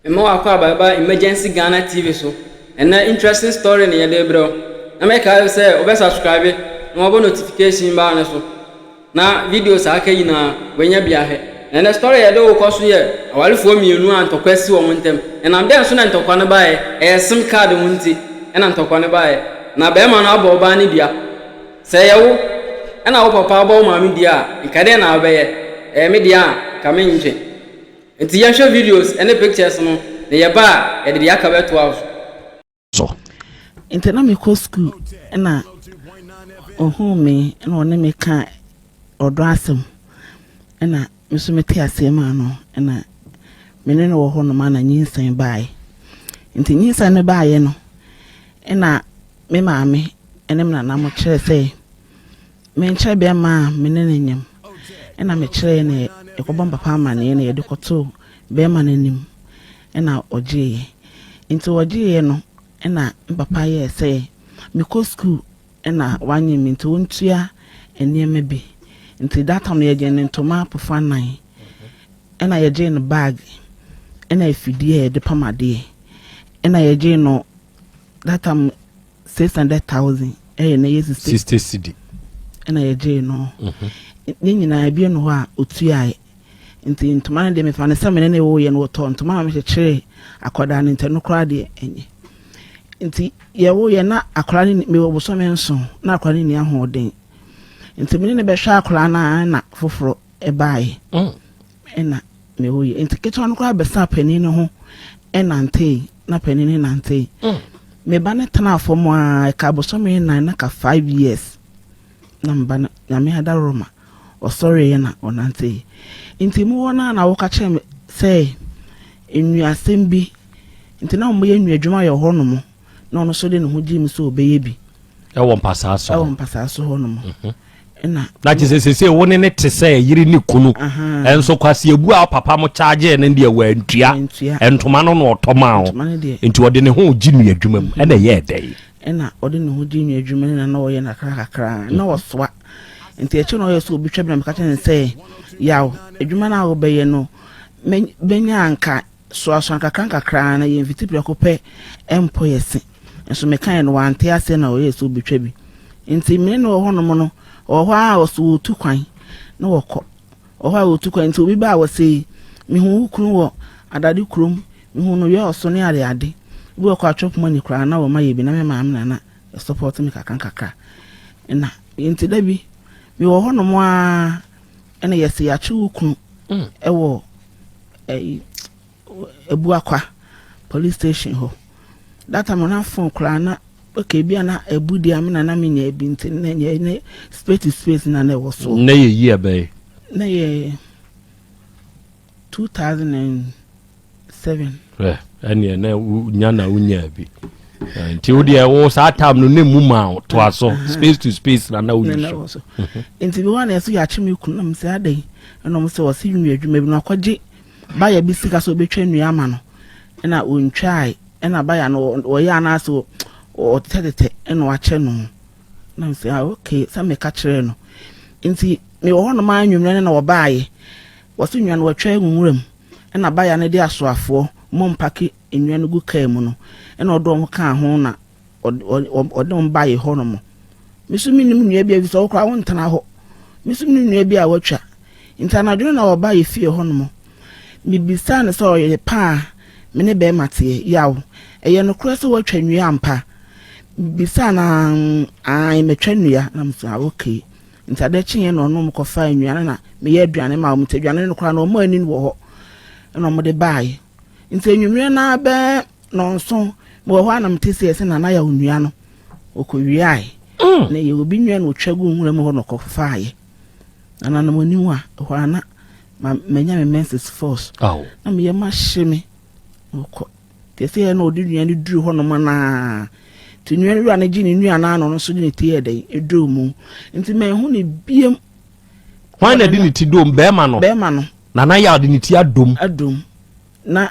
Mema wo akwaaba ba Emergency Ghana TV so. Ɛnnɛ interesting story na yɛde rebrɛ wo. Na mɛkae wo sɛ wobɛ subscribe na wabɔ notification bell no so na videos a aka nyinaa wanya bi ahwɛ. Na ɛnnɛ story a yɛde wo kɔ so yɛ awarefoɔ mmienu a ntɔkwa asi wɔn ntam. Ɛnam dɛn so na ntɔkwa no baeɛ? Ɛyɛ sim card ho nti na ntɔkwa no baeɛ. Na barima no abɔ ɔbaa no dua. Sɛ ɛyɛ wo na wo papa abɔ wo maame dua a, nka dɛn na wobɛyɛ? Ɛyɛ me deɛ a, nka mentwe. Nti yɛnhwɛ videos ne pictures no na yɛba a yɛde deɛ aka bɛtoa wo so. So. Nti na mekɔ sukuu na ɔhuu me na ɔne me ka ɔdɔ asɛm na me nso mete aseɛ maa no na me ne no wɔ hɔ nom na nyinsɛn baeɛ. Nti nyinsɛn no baeɛ no na me maame ne me nana mo kyerɛ sɛ Menkyerɛ bɛɛma a me ne no nyem. Ɛna mekyerɛɛ na yɛkɔbɔ me papa amaneɛ na yɛde kɔtoo bɛɛma no anim ɛna ɔgyeeɛ. Nti ɔgyeeɛ no ɛna me papa yɛɛ sɛ mekɔ sukuu ɛna wanyem me nti ɔntua nneɛma bi. Nti that time no yɛgyee no ntoma pofa nan ɛna yɛgyee no bag ɛna afidie a yɛde pam adeɛ ɛna yɛgyee no that time 600,000 ɛyɛ na ɛyɛ 60 60 cedi ɛna yɛgyee no mhm. ne nyinaa ebien no hɔ a otuae nti ntoma no deɛ mefa no sɛ mene ne woyɛ no wɔtɔ ntoma ma mekyekyere akwadaa no nti ɛno koraa deɛ ɛnyɛ nti yɛwoyɛ na akwadaa no mewɔ bosome nson na akwadaa no nni ahoɔden nti mene ne bɛhwɛ akwadaa no a na foforɔ ɛbaeɛ mm. Ɛna mewuiɛ. Nti ketewa no koraa bɛsaa panin no ho nantee, na panin no nantee. Mm. Me ba no tenaa fam a ɛka bosome nnan na ka 5 years na me ba no, Nyame adaworoma, ɔsɔreeɛ na ɔnantee. Nti mu hɔ no a na wɔka kyerɛ me sɛ nnuasɛm bi nti na wɔyɛ nnuadwuma yɛ hɔ nom na ɔno nso de ne ho gyee mu sɛ ɔbɛyɛ bi. Ɛwɔ mpasaa so. Ɛwɔ mpasaa so hɔ nom. Ɛna Na kyerɛ sɛ sese wo ne ne te sɛ yere ne kunu. Ɛnso kwasi ebu a papa mo kyaagye ne deɛ wantua. Ntoma no na ɔtɔ maa wo. Nti ɔde ne ho gye nua adwuma mu. Ɛna ɛyɛ ɛdɛ. Ɛna ɔde ne ho gye nua adwuma mu na na ɔyɛ no kakra kakra na ɔsoa. Nti akyire na ɔyɛ sɛ obi twa bi na meka kyerɛ no sɛ, yaw, adwuma no a wobɛyɛ no bɛnya anka soasoa nkakra nkakra na yɛmfiti prɛko pɛ mpɔ yɛ se. Nso mekaeɛ no wante aseɛ na ɔyɛɛ sɛ obɛtwa bi. Nti me ne no wɔ hɔnom no, ɔwɔ hɔ a ɔso wɔtu kwan na wɔkɔ. Ɔwɔ hɔ a wɔtu kwan nti obi ba a wɔsɛ mehu wo kunu wɔ adade kurom, mehu no yɛ ɔso ne ade ade. Bi wɔ kɔ atwɛ poma ni koraa na wɔma yɛ bi na me maame na na support me kakra nkakra. Na nti da bi mewɔ hɔnom a ɛna yɛsɛ yɛakye wo kunu ɛwɔ ɛyi Abuakwa police station hɔ. That time na phone koraa na okay bi a na abu deɛ me na na menya bi nti na nyɛ ne space to space na na ɛwɔ so. Na yɛ yi ɛbɛyɛ. Na yɛ 2007. Ɛ ɛneɛ na nya na wonya bi. Nti wo deɛ wo saa time no ne mu ma toa so space to space na na woyi so. Nti bi hɔ na yɛso yɛakye me kunu na mesɛ adɛn, ɛna ɔmo sɛ wɔse nwi adwuma bi na wakɔgye baya bi sika sɛ ɔbɛtwa nnua ama no ɛna ɔntwae, ɛna baya no ɔyɛ anaasɛ ɔtetɛtetɛ ɛna wakyɛ no na mesɛ ah okay, sɛ meka kyerɛɛ no. Nti mewɔ hɔnom a anwummerɛ no na wɔbaeɛ, wɔse nnua no wɔatwa agu nwura mu ɛna baya no de asoafoɔ mo mpake nnua no gu kaa mu no ɛna ɔde wɔn kaa ho na ɔde wɔn baeɛ hɔnom. Me so menim nnua bi a ɛfiri sɛ wo koraa wontena hɔ. Me so menim nnua bi a wɔatwa. Nti anadwo no na wɔba yɛ fie hɔnom. Mebisaa no sɛ ɔyɛ pa a me ne bɛrima teɛ. Yaw, ɛyɛ nokorɛ sɛ woatwa nnua ampa? Mebisaa no ae, matwa nnua. Na mesɛ ah okay. Nti ade kyeeɛ na ɔno kɔfaa nnua no na meyɛ aduane maa wɔn. Nti aduane no koraa no wɔn ani wɔ hɔ ɛna wɔde baeɛ. Nti anwummerɛ no ara bɛɛ nɔnson mewɔ hɔ a na mete sɛ yɛsɛ Nana Yaw nnua no ɔkɔwiae. Na ɛyɛ obi nnua na ɔtwa gu nwura mu hɔ na ɔkɔfaeɛ. Na nanam anim a ɛhɔ a na manya me menses force. Na meyɛ mahye me ɔkɔ. Nti ɛsɛ yɛ na ɔde nnua no duru hɔ nom anaa. Nti nnua no wura no gye ne nnua no ano no nso de ne ti yɛ dɛn ɛduru mu. Nti manhu ne biem. Hwan na de ne ti dom? Bɛrima no. Bɛrima no. Nana Yaw de ne ti adom. Adom. Na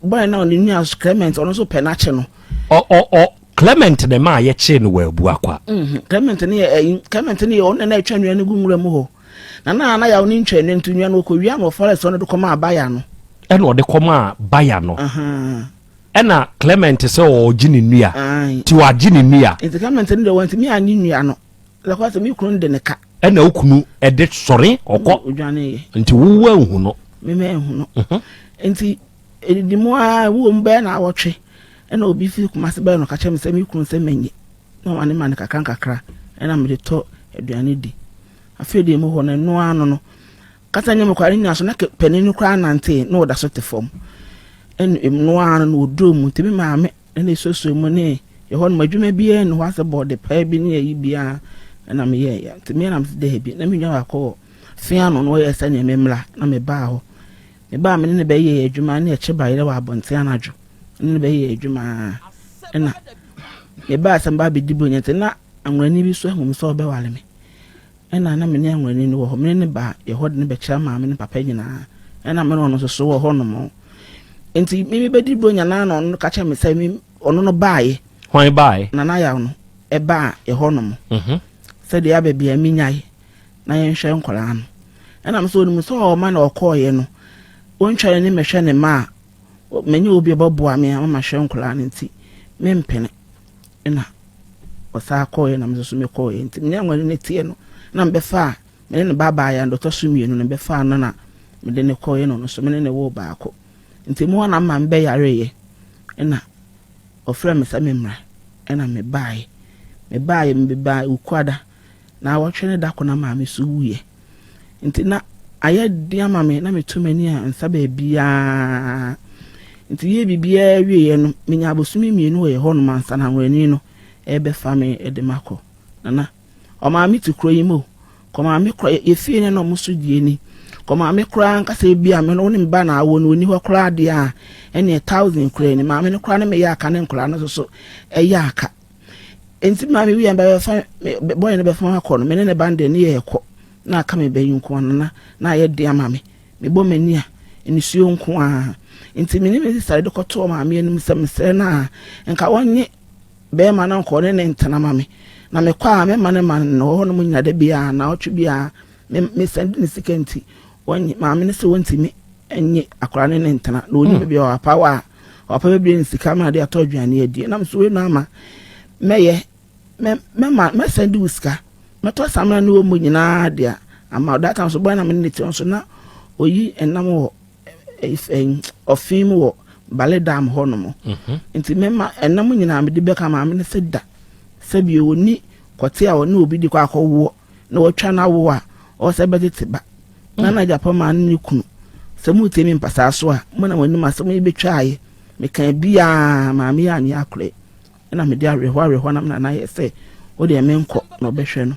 boy na ɔne nua Clement ɔno nso pɛ n'akye no. Ɔ ɔ ɔ Clement na ɛma yɛkyee no wɔ Abuakwa. Clement ne yɛ ɛyi Clement ne yɛ ɔno na ɛtwa nnua no gu nwura mu hɔ. Na na Nana Yaw ne ntwa nnua nti nnua no ɔkɔ wia no wɔ forest hɔ no de kɔma abaya no. Ɛna ɔde kɔmaa baya no. Ɛna Clement sɛ ɔregye ne nua. Nti wagye ne nua. Nti Clement no deɛ wantumi annye nua no. Ɛkɔ sɛ me kunu de ne ka. Ɛna wo kunu ɛde sɔre ɔkɔ. Odwaneeɛ. Nti wo wanhu no. Me manhu no. Nti ɛdidi mu ara ɛwɔ mu bɛyɛ naawɔtwe ɛna obi firi Kumasi bɛyɛ no ɔka kyerɛ me sɛ me kunu sɛ menye na ɔma ne ma no kakra nkakra ɛna mede tɔ aduane di. Afei deɛ mu hɔ no ɛno ara no no Kasa nyɛ me koraa ne nyinaa so na panin no koraa nantee na ɔda so te fam. Ɛna ɛno ara no na ɔduruu mu nti me maame na ɛsuasua mu ne ɛhɔ nom adwuma biara nni hɔ asɛ bɔɔde paa bi ne ayi biara ɛna meyɛeɛ nti me na mese daabi na me nua baako wɔ fea no na ɔyɛɛ sɛdeɛ memmra na mebaa hɔ. Mebaa me ne no bɛyɛɛ adwuma ne ɛkye bayerɛ wɔ abɔnten anadwo ne no bɛyɛɛ adwuma ɛna mebaa sɛ meba abɛdi buronya nti na anwurani bi so ahu me sɛ ɔbɛware me. Ɛna na me ne anwurani no wɔ hɔ. Me ne no baa yɛ hɔ de no bɛkyerɛ maame ne papa nyinaa. Ɛna me ne ɔno nso so wɔ hɔ nom. Nti me me bɛdi Buronya no ara na ɔno ka kyerɛ me sɛ me ɔno no baeɛ. Hwan baeɛ? Nana Yaw no ɛbaa yɛ hɔ nom. Sɛdeɛ aba biara me nyae na yɛnhwɛ nkwadaa no. Ɛna me sɛ ɔnim sɛ ɔma na ɔkɔeɛ no ɔntwa n'ani mmɛhwɛ ne mma a manya obi a ɔbɛboa me ama mahwɛ nkwadaa no nti mempene. Ɛna ɔsan kɔeɛ na me nso so mekɔeɛ. Nti me ne anwani no teɛ no na mebɛfaa me ne ne ba baeɛ a ɔtɔ so mmienu no mebɛfaa no na mede no kɔeɛ na ɔno nso me ne no woo baako. Nti mu hɔ na me maame bɛyareeɛ ɛna ɔfrɛɛ me sɛ memmra ɛna mebaeɛ. Mebaeɛ mebaa Wukuada Naawɔtwe ne da ko na maame so wuiɛ. Nti na ayɛ den ama me, na meto m'ani a nsa baabiara. Nti yɛɛ biribiara wieeɛ no, menya abosome mmienu wɔ yɛ hɔnom ansa na anwurani no ɛrebɛfa me de makɔ. Nana, ɔmaa me te kuro yi mu o. Kɔmaa me kora, yɛ fie no na ɔmo so die ni. Kɔmaa me koraa ankasa ebi a me no wo ne me ba na awo no ɔni hɔ koraa deɛ a, ɛneɛ thousand koraa ni. Maame no koraa ne me yɛ aka ne nkwadaa no nso so ɛyɛ aka. Enti maame wia bɛfa me bɔyɛ no bɛfa akɔ no me ne ne ba no deɛ ne yɛ kɔ na aka me bɛyi nko ara na na ayɛ den ama me mebɔ m'ani a nisuo nko ara nti me ne me sista de kɔtoo maame anim sɛ mesrɛ no a nka wɔnye bɛrima no nkɔ ne ne ntena ma me na mekɔ a mɛma ne ma no wɔ hɔ nom nyina da biara na ɔtwe biara me mesɛnde ne sika nti wɔnye maame no sɛ wɔntumi nye akwadaa ne ne ntena na ɔnim baabi a ɔapa wɔ a ɔapa bɛbie ne sika ma de atɔ aduane adie nam so wei no ama mɛyɛ mɛma mɛsɛn de wo sika mɛtɔ samina ne wɔ mu nyinaa de ama that time so bɔyɛ na me ne ne te nso na oyi ɛnam wɔ ɔfe mu wɔ bale dam hɔ nom mhm. nti mɛma ɛnam nyinaa mede bɛka maame no sɛ da sɛbi ɔni kɔte a ɔne obi de kɔ akɔwoɔ na watwa no awo a, ɔwɔ sɛ bɛtete ba. Na na agyapama ne ne kunu, sɛ moretie me mpasaa so a, mo na mo anim asɛm yi bɛtwaeɛ. Mekaa biaa, maame yi anyɛ akorɛ. Ɛna mede awerɛhoɔ awerɛhoɔ na me nana yɛ sɛ, wo deɛ menkɔ na ɔbɛhwɛ no.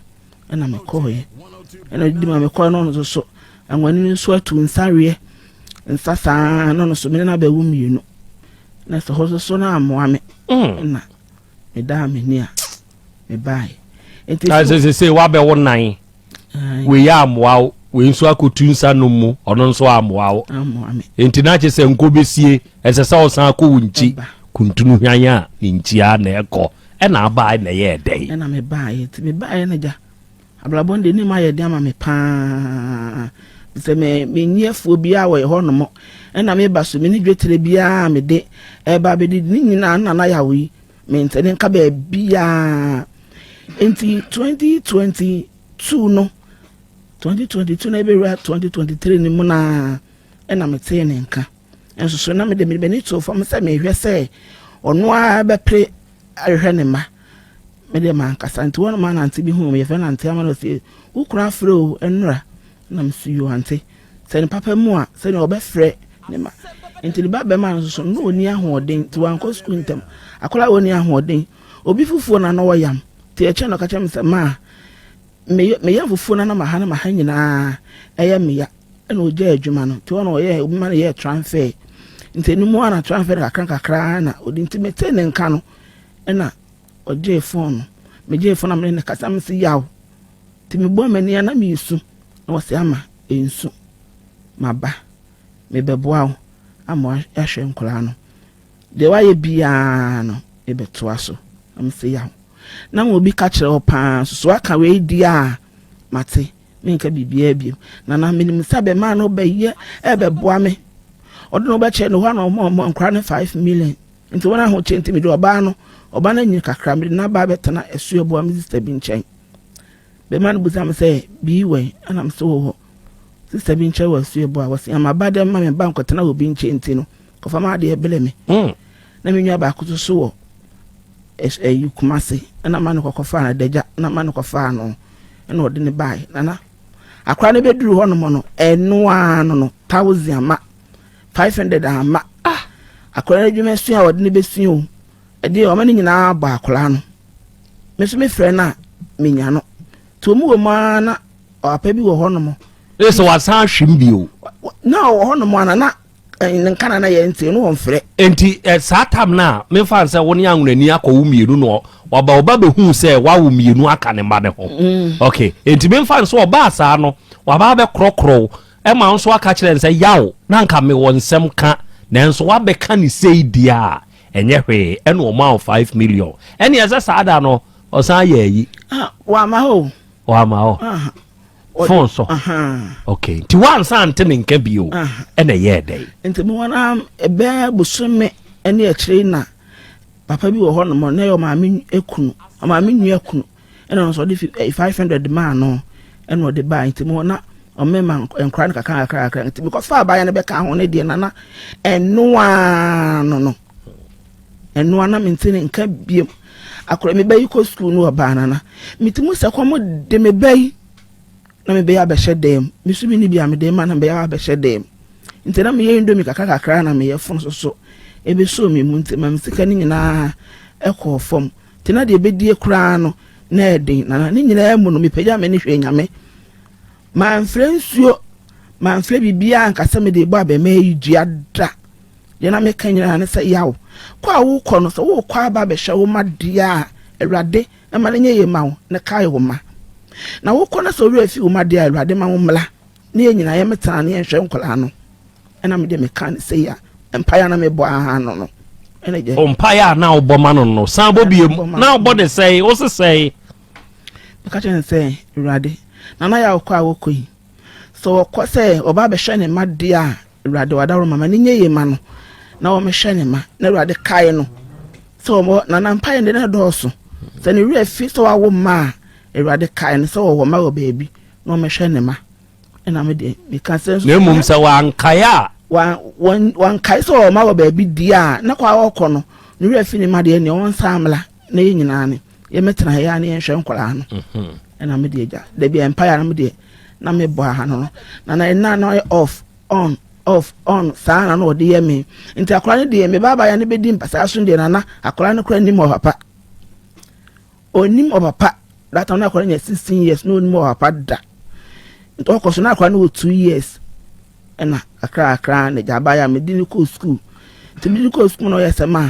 Ɛna mekɔɔeɛ. Ɛna ɔdidi ma mekɔɛ no ɔno nso so, anwani no nso atu nsa weɛ, nsa saa na ɔno nso me ne no abɛwo mmienu. Na sɛ hɔ nso so no ammoa me. Ɛna medaa m'ani a mebaeɛ. Nti sɛ sɛ sɛ wabɛwo nan wei ammoa wo wei nso akɔtu nsa nom mu ɔno nso ammoa wo nti na kyerɛ sɛ nkɔ bɛsie ɛsɛ sɛ ɔsan akɔ wo nkyi kuntunu hwan a ne nkyi a na ɛkɔ ɛna abae na ɛyɛɛ dɛn ɛna mebaeɛ nti mebaeɛ no gya abrabɔ no deɛ ne mu ayɛ den ama me paa sɛ me menni afuo biara wɔ hɔ nom ɛna meba so mene dwetire biara mede ɛba bɛdidi ne nyinaa na na yawo yi Mente ne nka baabiara. Nti 2022 no, 2022 na ɛbɛwura 2023 no mu naa ɛna metee ne nka. Nso so na mede m'ani too fam sɛ mehwɛ sɛ ɔno ara bɛpere ahwehwɛ ne mma. Mede mankasa nti wɔn ma nante bi hu me yɛfrɛ nante ama no sɛ wo kunu afrɛ o nnora na mesu yo ante Sɛ ne papa mu a, sɛnea ɔbɛfrɛ ne ma. Nti ne ba bɛma no nso so, na ɔnni ahoɔden, nti wankɔ sukuu ntɛm. Akwadaa a ɔnni ahoɔden, obi fufuo na na ɔyam. Nti ɛkyɛ na ɔka kyerɛ me sɛ, maa, meyam fufuo na na maha na maha nyinaa ɛyɛ me ya. Ɛna ɔgyaa adwuma no. Nti hɔ na ɔyɛ, obi ma no yɛɛ transfer. Nti ɛno mu ara na transfer no kakra kakra na ɔdi. Nti metee ne nka no, ɛna ɔgyee fon no. Megyee fon na mene no kasa, mese yaw. Nti mebɔɔ m'ani a na meresu. Na ɔse ama nsu maba mebɛboa wo ama woahwɛ nkwadaa no deɛ woayɛ biara no mebɛtoa so na mese yaw na ma obi ka kyerɛ wo paa nso so aka wei di a mate menka biribiara biom na na menim sɛ bɛmaa no bɛyɛ ɛbɛboa me. Ɔde ne ho bɛkyerɛ no hɔ a na ɔma ɔma nkwadaa no 5 million. Nti wɔn ahokyɛ nti mede ɔbaa no, ɔbaa no anyini kakra, mede n'aba abɛtena Asuaboa me sister bi nkyɛn. Bɛrima no bisa me sɛ bii wɛn, ɛna me sɛ wɔ hɔ sister bi nkyɛn wɔ Asuaboa. Wɔsi ama ba dɛm ma me ba nkɔtena wɔ bi nkyɛn nti no kɔfa ma adeɛ bele me. Na me nua baako nso so wɔ ɛyi Kumase, ɛna ma no kɔkɔfaa no adagya, ɛna ma no kɔfaa no, ɛna ɔde ne baeɛ. Nana, akora no bɛduru hɔnom no, ɛnoa no 1,000 ama, 500 ama. Ah, akora no adwuma sua a ɔde no bɛsua o, ɛdeɛ ɔma no nyinaa bɔ akora no. Me nso mefrɛ no a menya no, nti ɔmu wɔ mu ara na ɔapa bi wɔ hɔnom. Ɛ sɛ wasan ahwem bio? Na ɔwɔ hɔnom ana na ne nka na na yɛ nti no wɔmfrɛ. Nti saa tam no a memfa n sɛ wo ne anwonani akɔwo mmienu no, waba ɔba bɛhuu sɛ wawo mmienu aka ne mma ne ho. Ok, nti memfa n sɛ ɔbaa saa no waba bɛkorɔkorɔ ɛma nso aka kyerɛ n sɛ yaw na nka mewɔ nsɛm ka, nanso wabɛka ne sei deɛ a ɛnyɛ hwee, ɛna ɔma wo 5 million, ɛne ɛsɛ saa da no ɔsan yɛ ayi. Ah, wama hɔ. Wama hɔ phone so. Ok, nti wansa nte ne nka bio, ɛna ɛyɛɛ dɛn? Nti mo wɔn ɛbɛɛ bosome ne akyire na papa bi wɔ hɔ nom na ɛyɛ ɔmaame ekunu, ɔmaame nua kunu, ɛna ɔno nso ɔde 500 maa no, ɛna ɔde baa. Nti mo na ɔmɛma nkora no kakra kakra kakra, nti mekɔfa abaayewa no bɛka ho ne deɛ, nana, ɛnoa no ɛnoa na mente ne nka biem. Akora mi bɛyi kɔ sukuu no, ɔbaa, nana, meti mu sɛ kɔm de me bɛyi na me bɛyɛ abɛhyɛ dɛm. Me so mi ni bi a mede ma na mebɛyɛ abɛhyɛ dɛm, nti na meyɛ Indomie kakra kakra na meyɛ fon soso ebɛsuo mi mu, nti ma me sika no nyinaa ɛkɔɔ fam, nti na deɛ ebɛdie koraa no na ɛden. Nana, ne nyinaa mu no mepagya me ne hwɛ Nyame, mamfrɛ nsuo, mamfrɛ biribiara nkasa mede bɔ abɛma yi dua da. Deɛ na meka nyinaa ne sɛ yaw kɔ a wokɔ no, sɛ wokɔ aba abɛhwɛ wo ma deɛ a, Awurade ma no nyɛ yie ma wo ne kae wo ma, na wokɔ no sɛ owura fi wo ma deɛ a, Awurade ma wo mmla ne yɛn nyinaa yɛmɛtena ne yɛnhwɛ nkwadaa no. Ɛna mede meka ne sɛ yi a mpaeɛ a na mebɔ aha no ɛna gye. Mpaeɛ a na wobɔ ma no san bɔ biem, na wobɔ ne sɛe, wo se sɛe? Meka kyerɛ no sɛ, Awurade, nana yɛ a wokɔ a wokɔ yi, sɛ wɔkɔ sɛ ɔba abɛhwɛ ne ma deɛ a, Awurade wadaworo mama ne nyɛ yie ma no na wɔmɛhwɛ ne ma, na Awurade kae no sɛ wɔwɔ. Nana, mpaeɛ no de na dɔɔso sɛ ne werɛ fi sɛ wawo mma a, Awurade kae no sɛ wɔwɔ mma wɔ baabi na wɔmɛhwɛ ne ma. Ɛna me deɛ meka sɛ nso Na mmom sɛ wankae a wankae sɛ wɔwɔ mma wɔ baabi deɛ a, na kɔ a wɔkɔ no ne werɛ fi ne ma deɛ, neɛ wɔnsan mmla na yɛn nyinaa ne yɛmɛtena ha yɛ a ne yɛnhwɛ nkwadaa no. Ɛna me deɛ gya dabi a mpaeɛ a na me deɛ na mebɔ aha no, na ɛna na ɔyɛ off, on, off, on saa na ɔde yɛ me. Nti akwadaa no deɛ, me baabaya no bɛdi mpasaa so deɛ, nana, akwadaa no koraa nim ɔpapa, onim ɔpapa. That time na akwadaa no yɛ 16 years na onim ɔpapa da, nti ɔkɔ so na akwadaa no wɔ 2 years. Ɛna akra akra na gya abaya mede no kɔɔ school, nti mede no kɔɔ school na ɔyɛ sɛ ma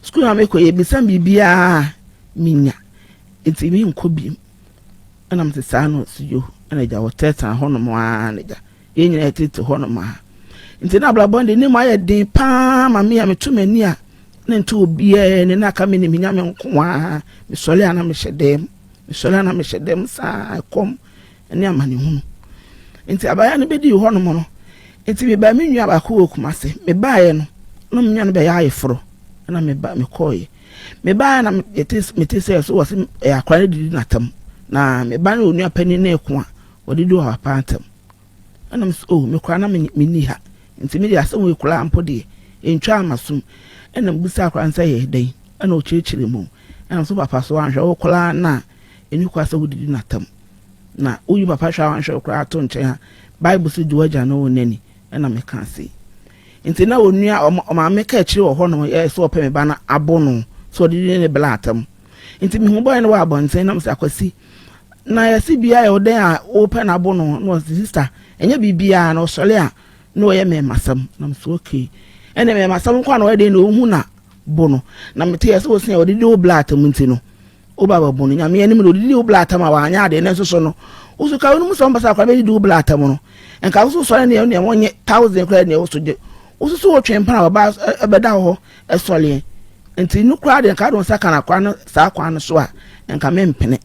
school na mekɔ yɛ bisa biribiara menya, nti menkɔ biem. Ɛna mete saa no so yo, ɛna gya wɔtɛtena hɔnom aa, na gya yɛn nyinaa yɛtete hɔnom a, nti na abrabɔ de ne mu ayɛ den paa ma me a meto m'ani a ne nto obiara ne na aka me ne me Nyame nko a. Mesɔre a na mehyɛ dɛm, mesɔre a na mehyɛ dɛm saa, ɛkɔm ne amanehunu. Nti abaayewa no bɛdii hɔnom no, nti mebaa me nua baako wɔ Kumase. Mebaeɛ no na me nua no bɛyɛ ayeforɔ, ɛna meba mekɔɔeɛ. Mebaeɛ na mete sɛ so wɔ se ɛyɛ akora no didi n'atam na meba ne onua panin no ɛko a wɔde di wɔ papa ntam. Ɛna me sɛ, oh, mekora na menni ha, nti mede asɛm wei koraa mpo deɛ ɛntwa ama som. Ɛna mebusa akora no sɛ yɛ dɛn, ɛna ɔkyerɛkyerɛ mu. Ɛna so papa so anhwɛ wo koraa na ɛni kwa sɛ wodidi n'atam na woyi papa hwɛ a wanhwɛ wo koraa to nkyɛn a, Bible sɛ di w'agya ne wo nani. Ɛna meka ase nti na onua ɔmaame ka akyire wɔ hɔnom yɛ sɛ ɔpɛ me ba no abo no sɛ ɔde di ne bla atam. Nti mehu bɔyɛ no wɔ abɔnten nam sɛ, Akwasi, na yɛse bia yɛ wo dɛn a wopɛ no abo no? Na ɔse, sister, ɛnyɛ biribiaa, na ɔsɔre a na ɔyɛ mɛmasɛm. Na mesɛ, okay, ɛne mɛmasɛm nko a na ɔyɛ dɛn na ɔhu na bo no, na mete yɛ sɛ wɔsia ɔde di wo bla atam, nti no woba bɛbo no Nyame anim na ɔdidi wo bla atam a wanyɛ adeɛ no nso so no, woso ka wonom sɛ wompɛ sɛ akora bɛdidi wo bla atam no, nka wo so sɔre neɛ neɛ wɔnyɛ 1,000 koraa neɛ wo so gye wo so so wotwe mpana wɔba ɛbɛda hɔ ɛsɔleɛ. Nti no koraa deɛ, nka wode wo nsa ka no akora no saa kwan no so a, nka mempene.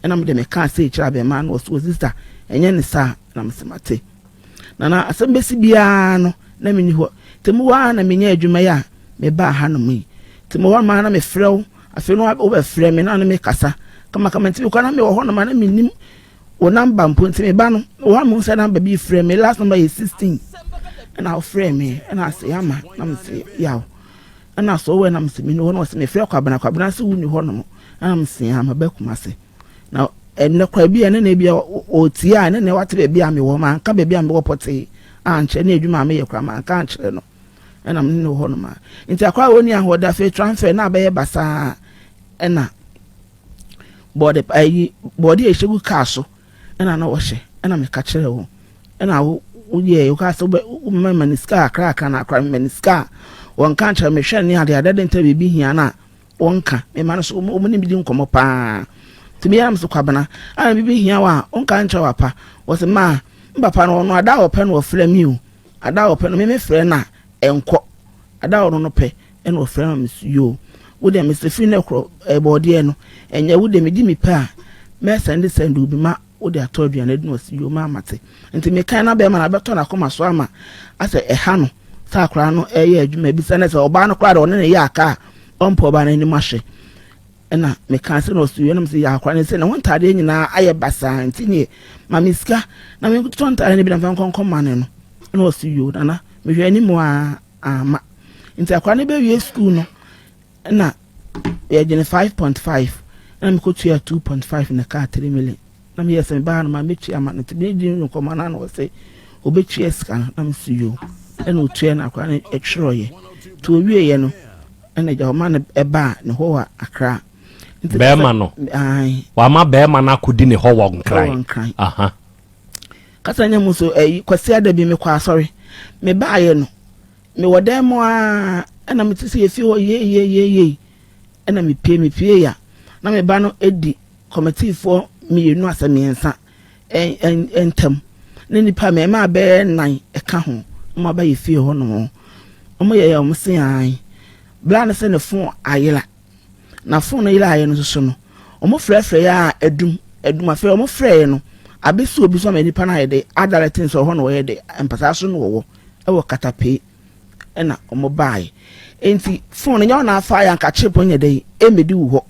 Ɛna mede meka sɛ kyerɛ abɛma no, ɔso sister, ɛnyɛ ne saa. Na mesɛ mate. Nana, asɛm bɛsi biara no na menni hɔ. Nti mowɔ ha na menya adwuma yi a mebaa hanom yi. Nti mowɔ hɔnom a na mefrɛ wo, afei no wobɛfrɛ me na ne mekasa kamakama. Nti mekɔ na mewɔ hɔnom a na mennim wo number mpo. Nti meba no, mewɔ hɔ a mehu sɛ number bi frɛ me, last number yɛ 16. Ɛna wofrɛ me, ɛna ase ama na mese yaw. Ɛna so wɔ na mese meni hɔ na wɔse mefrɛ Kwabena, Kwabena se wonni hɔnom. Ɛna mese ah maba Kumase. Na ɛnɛ koraa bi a ɛne na ebi a ɔtie a ɛne na wate baabi a mewɔ, manka baabi a mewɔ pɔtee ankyerɛ ne adwuma a meyɛ koraa manka ankyerɛ no. Ɛna mene no wɔ hɔnom a. Nti akora a ɔnni ahoɔden afei transfer na abɛyɛ basaa ɛna bɔɔde ayi bɔɔde a ɛhyɛ gu kaa so ɛna na wɔhyɛ ɛna meka kyerɛ wɔn ɛna wo woyɛ woka sɛ wobɛ wobɛma ne sika kakra kakra na akora mema ne sika a wɔnka nkyerɛ mehwɛ ne ade ade nta biribi hia no a wɔnka mema no so wɔn ne me di nkɔmmɔ paa nti meyɛ na me so kwabena a biribi hia wɔ a wɔnka nkyerɛ wapa wɔsɛ maa mpapa no ɔno ada a wɔpɛ no wɔfrɛ mi o ada a wɔpɛ no meme frɛ no a ɛnkɔ ada a ɔno no pɛ ɛna ɔfrɛ no mesi yoo wo deɛ mesɛ firi no korɔ ɛbɔɔdeɛ no ɛnyɛ wo deɛ medi me pɛ a mɛsɛnde sɛnde obi ma wode atɔ aduane adi na ɔsi yoo maa mate nti mekan na bɛrima no abɛtɔ n'akoma so ama asɛ ɛha no sɛ akwaraa no ɛyɛ adwuma bi sɛ ne sɛ ɔbaa no koraa de ɔne ne yɛ aka a ɔmpɛ ɔbaa no anim ahwɛ ɛna meka sɛ na ɔsi yoo na mesɛ yɛ akwaraa no sɛ ne ho ntaadeɛ nyinaa ayɛ basaa nti neɛ ma me sika na mentɔ ntaadeɛ no bi na mfa nkɔnkɔ ma ne no ɛna ɔsi yoo nana mehwɛ anim a ama nti akwaraa no bɛwie sukuu no ɛna yɛgyene 5.5 ɛna mekɔtua 2.5 na kaa 3 million na meyɛ sɛ mebaa no ma mɛtua ma no nti medi nkɔmmɔ no na ɔsɛ ɔbɛtua sika no na mesi yoo ɛna ɔtua no akwaraa no ɛtwerɛeɛ nti ɔwieɛ no ɛna agya ɔma no ɛbaa ne hɔ wɔ Accra. Nti bɛrima no wama bɛrima no akɔdi ne hɔ wɔ Nkran. Aha. Kasa nyɛ mu so ɛyi Kwasi ada bi mekɔ asɔre mebaayɛ no mewɔ dan mu a ɛna mete sɛ yɛfie hɔ yeyeyeyei ɛna mepie mepie ya na meba no edi kɔmitiifoɔ mmienu asɛ mmiɛnsa ntam ne nipa mmarima bɛyɛ nnan ɛka ho wɔn aba yɛ fie hɔ nom wɔn yɛ yɛ wɔn se an bla no sɛ ne phone ayera na phone no yera ayɛ no soso no wɔn frɛfrɛ yɛ a adum adum afei wɔn frɛ yɛ no abɛsi obi so ama nipa no ayɛ de adarete nso hɔ na wɔyɛ de mpasaa so no wɔwɔ ɛwɔ katapee ɛna wɔn baeɛ nti phone no nyɛ wɔn afa ayɛ anka chip nyɛ dɛ ɛmɛdi wɔ hɔ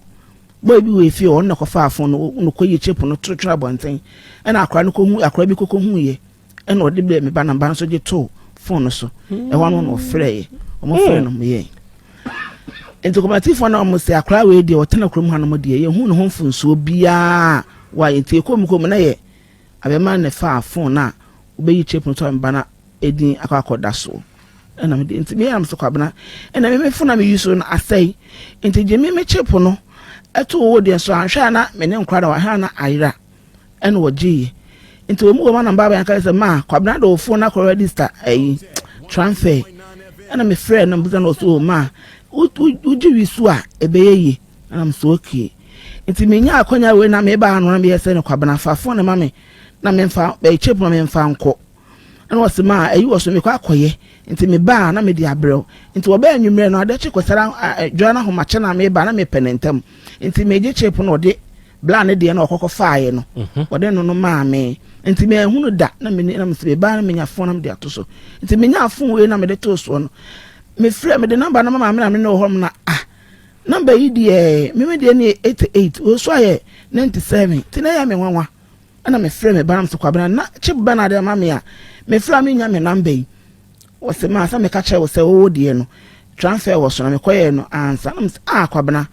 boy bi wɔ efie hɔ ɔno na kɔfa phone no no kɔ yi chip no to twere abɔnten ɛna akora no kɔhu akora bi kɔkɔ hu yɛ ɛna ɔde brɛ me ba na ba nso gye to phone no so ɛhɔ no na ɔfrɛ yɛ ɔmo frɛ no mo yɛ nti kɔmatifoɔ na ɔmo sɛ akora wei deɛ ɔtena kurom ha no mo deɛ yɛhu ne ho mfonsuo biara wa nti ekɔ mu kɔ mu na yɛ abɛma ne fa phone na wobɛyi chip no to a mba na edin akɔ akɔda soɔ ɛna mede nti meyɛ nam sɛ kwabena ɛna me me phone na meyi so no asɛe nti gye me me chip no ɛto wo deɛ so anhwɛ a na me ne nkora da wahwɛ a na ayera ɛna wɔgyeeɛ nti wɔn mu wɔ ma na mba bɛn ka sɛ maa kwabena de wo phone na akɔ register ɛyi transfer ɛna me frɛ no bisa na ɔso o maa wogye wi so a ɛbɛyɛ yie ɛna me so okay nti menya akɔnya wei na meba ano na meyɛ sɛ no kwabena fa phone no ma me na memfa ɛyi chip no memfa nkɔ ɛna ɔsɛ maa ɛyi wɔ so mekɔ akɔyɛ nti mebaa na mede abrɛw nti wɔbɛɛ anwummerɛ no adekye kɔsara dwa no ahomakye na meba na mepɛ ne ntam nti megye chip no ɔde bla ne deɛ na ɔkɔkɔ faeɛ no ɔde no no maa me nti mehunu da na me na mesɛ mebaa na menya phone na mede ato so nti menya phone wei na mede too soɔ no mefrɛ mede number no ma maame na me ne wɔ hɔ na ah number yi deɛ meme deɛ ne 88 wei so ayɛ 97 nti na ɛyɛ me nwanwa ɛna mefrɛ me ba na mesɛ kwabena na chip bɛ na ade ama me a mefrɛ a menya me number yi wɔsɛ maa sɛ meka kyerɛ wo sɛ wowɔ deɛ no transfer wɔ so na mekɔyɛɛ no ansa na mesɛ ah kwabena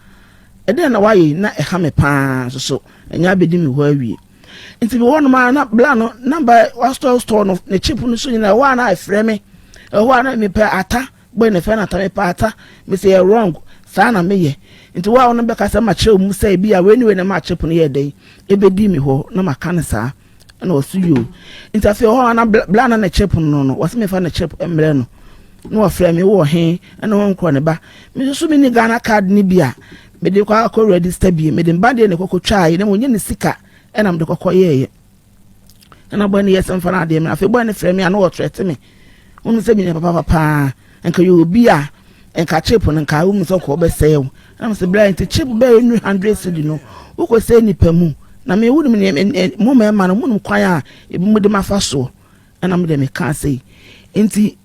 ɛdɛn na wayɛ na ɛha me paa nso so ɛnyɛ abɛdi me hɔ awie nti mewɔ nom a na bla no number wastɔ store no ne chip no so nyinaa ɛhɔ a na ɛfrɛ me ɛhɔ a na mepɛ ata bɔyɛ ne fɛ na ata mepɛ ata mesɛ yɛ wrong saa na meyɛ nti wo a wɔno bɛka sɛ makyerɛ mu sɛ ebi a wei ne wei na ma chip no yɛ dɛn ɛbɛdi me hɔ na maka no saa ɛna ɔso yoo nti afei hɔ na bla na ne chip no no wɔsɛ mefa ne chip mmerɛ no na wɔfrɛ me wɔ he ɛna wɔn nkɔ ne ba me nso so me ni Ghana card ne bi a mede kɔ akɔ register bi mede mba deɛ ne kɔkɔ twaeɛ na wɔnyɛ ne sika ɛna mede kɔkɔ yɛɛyɛ ɛna bɔyɛ no yɛ sɛ mfa no adeɛ me afei bɔyɛ no frɛ me a na wɔtrɛte me wɔn sɛ menya papa paa nka yɛ obi a nka chip no nka wɔn sɛ nka ɔbɛsɛɛ wo ɛna sɛ bla nti chip bɛyɛ nu 100 cedi no wokɔ sɛ nipa mu na me wunim ne mo mmarima no mo nim kwan a ebi mo de ma fa soɔ ɛna mo de me ka ase nti.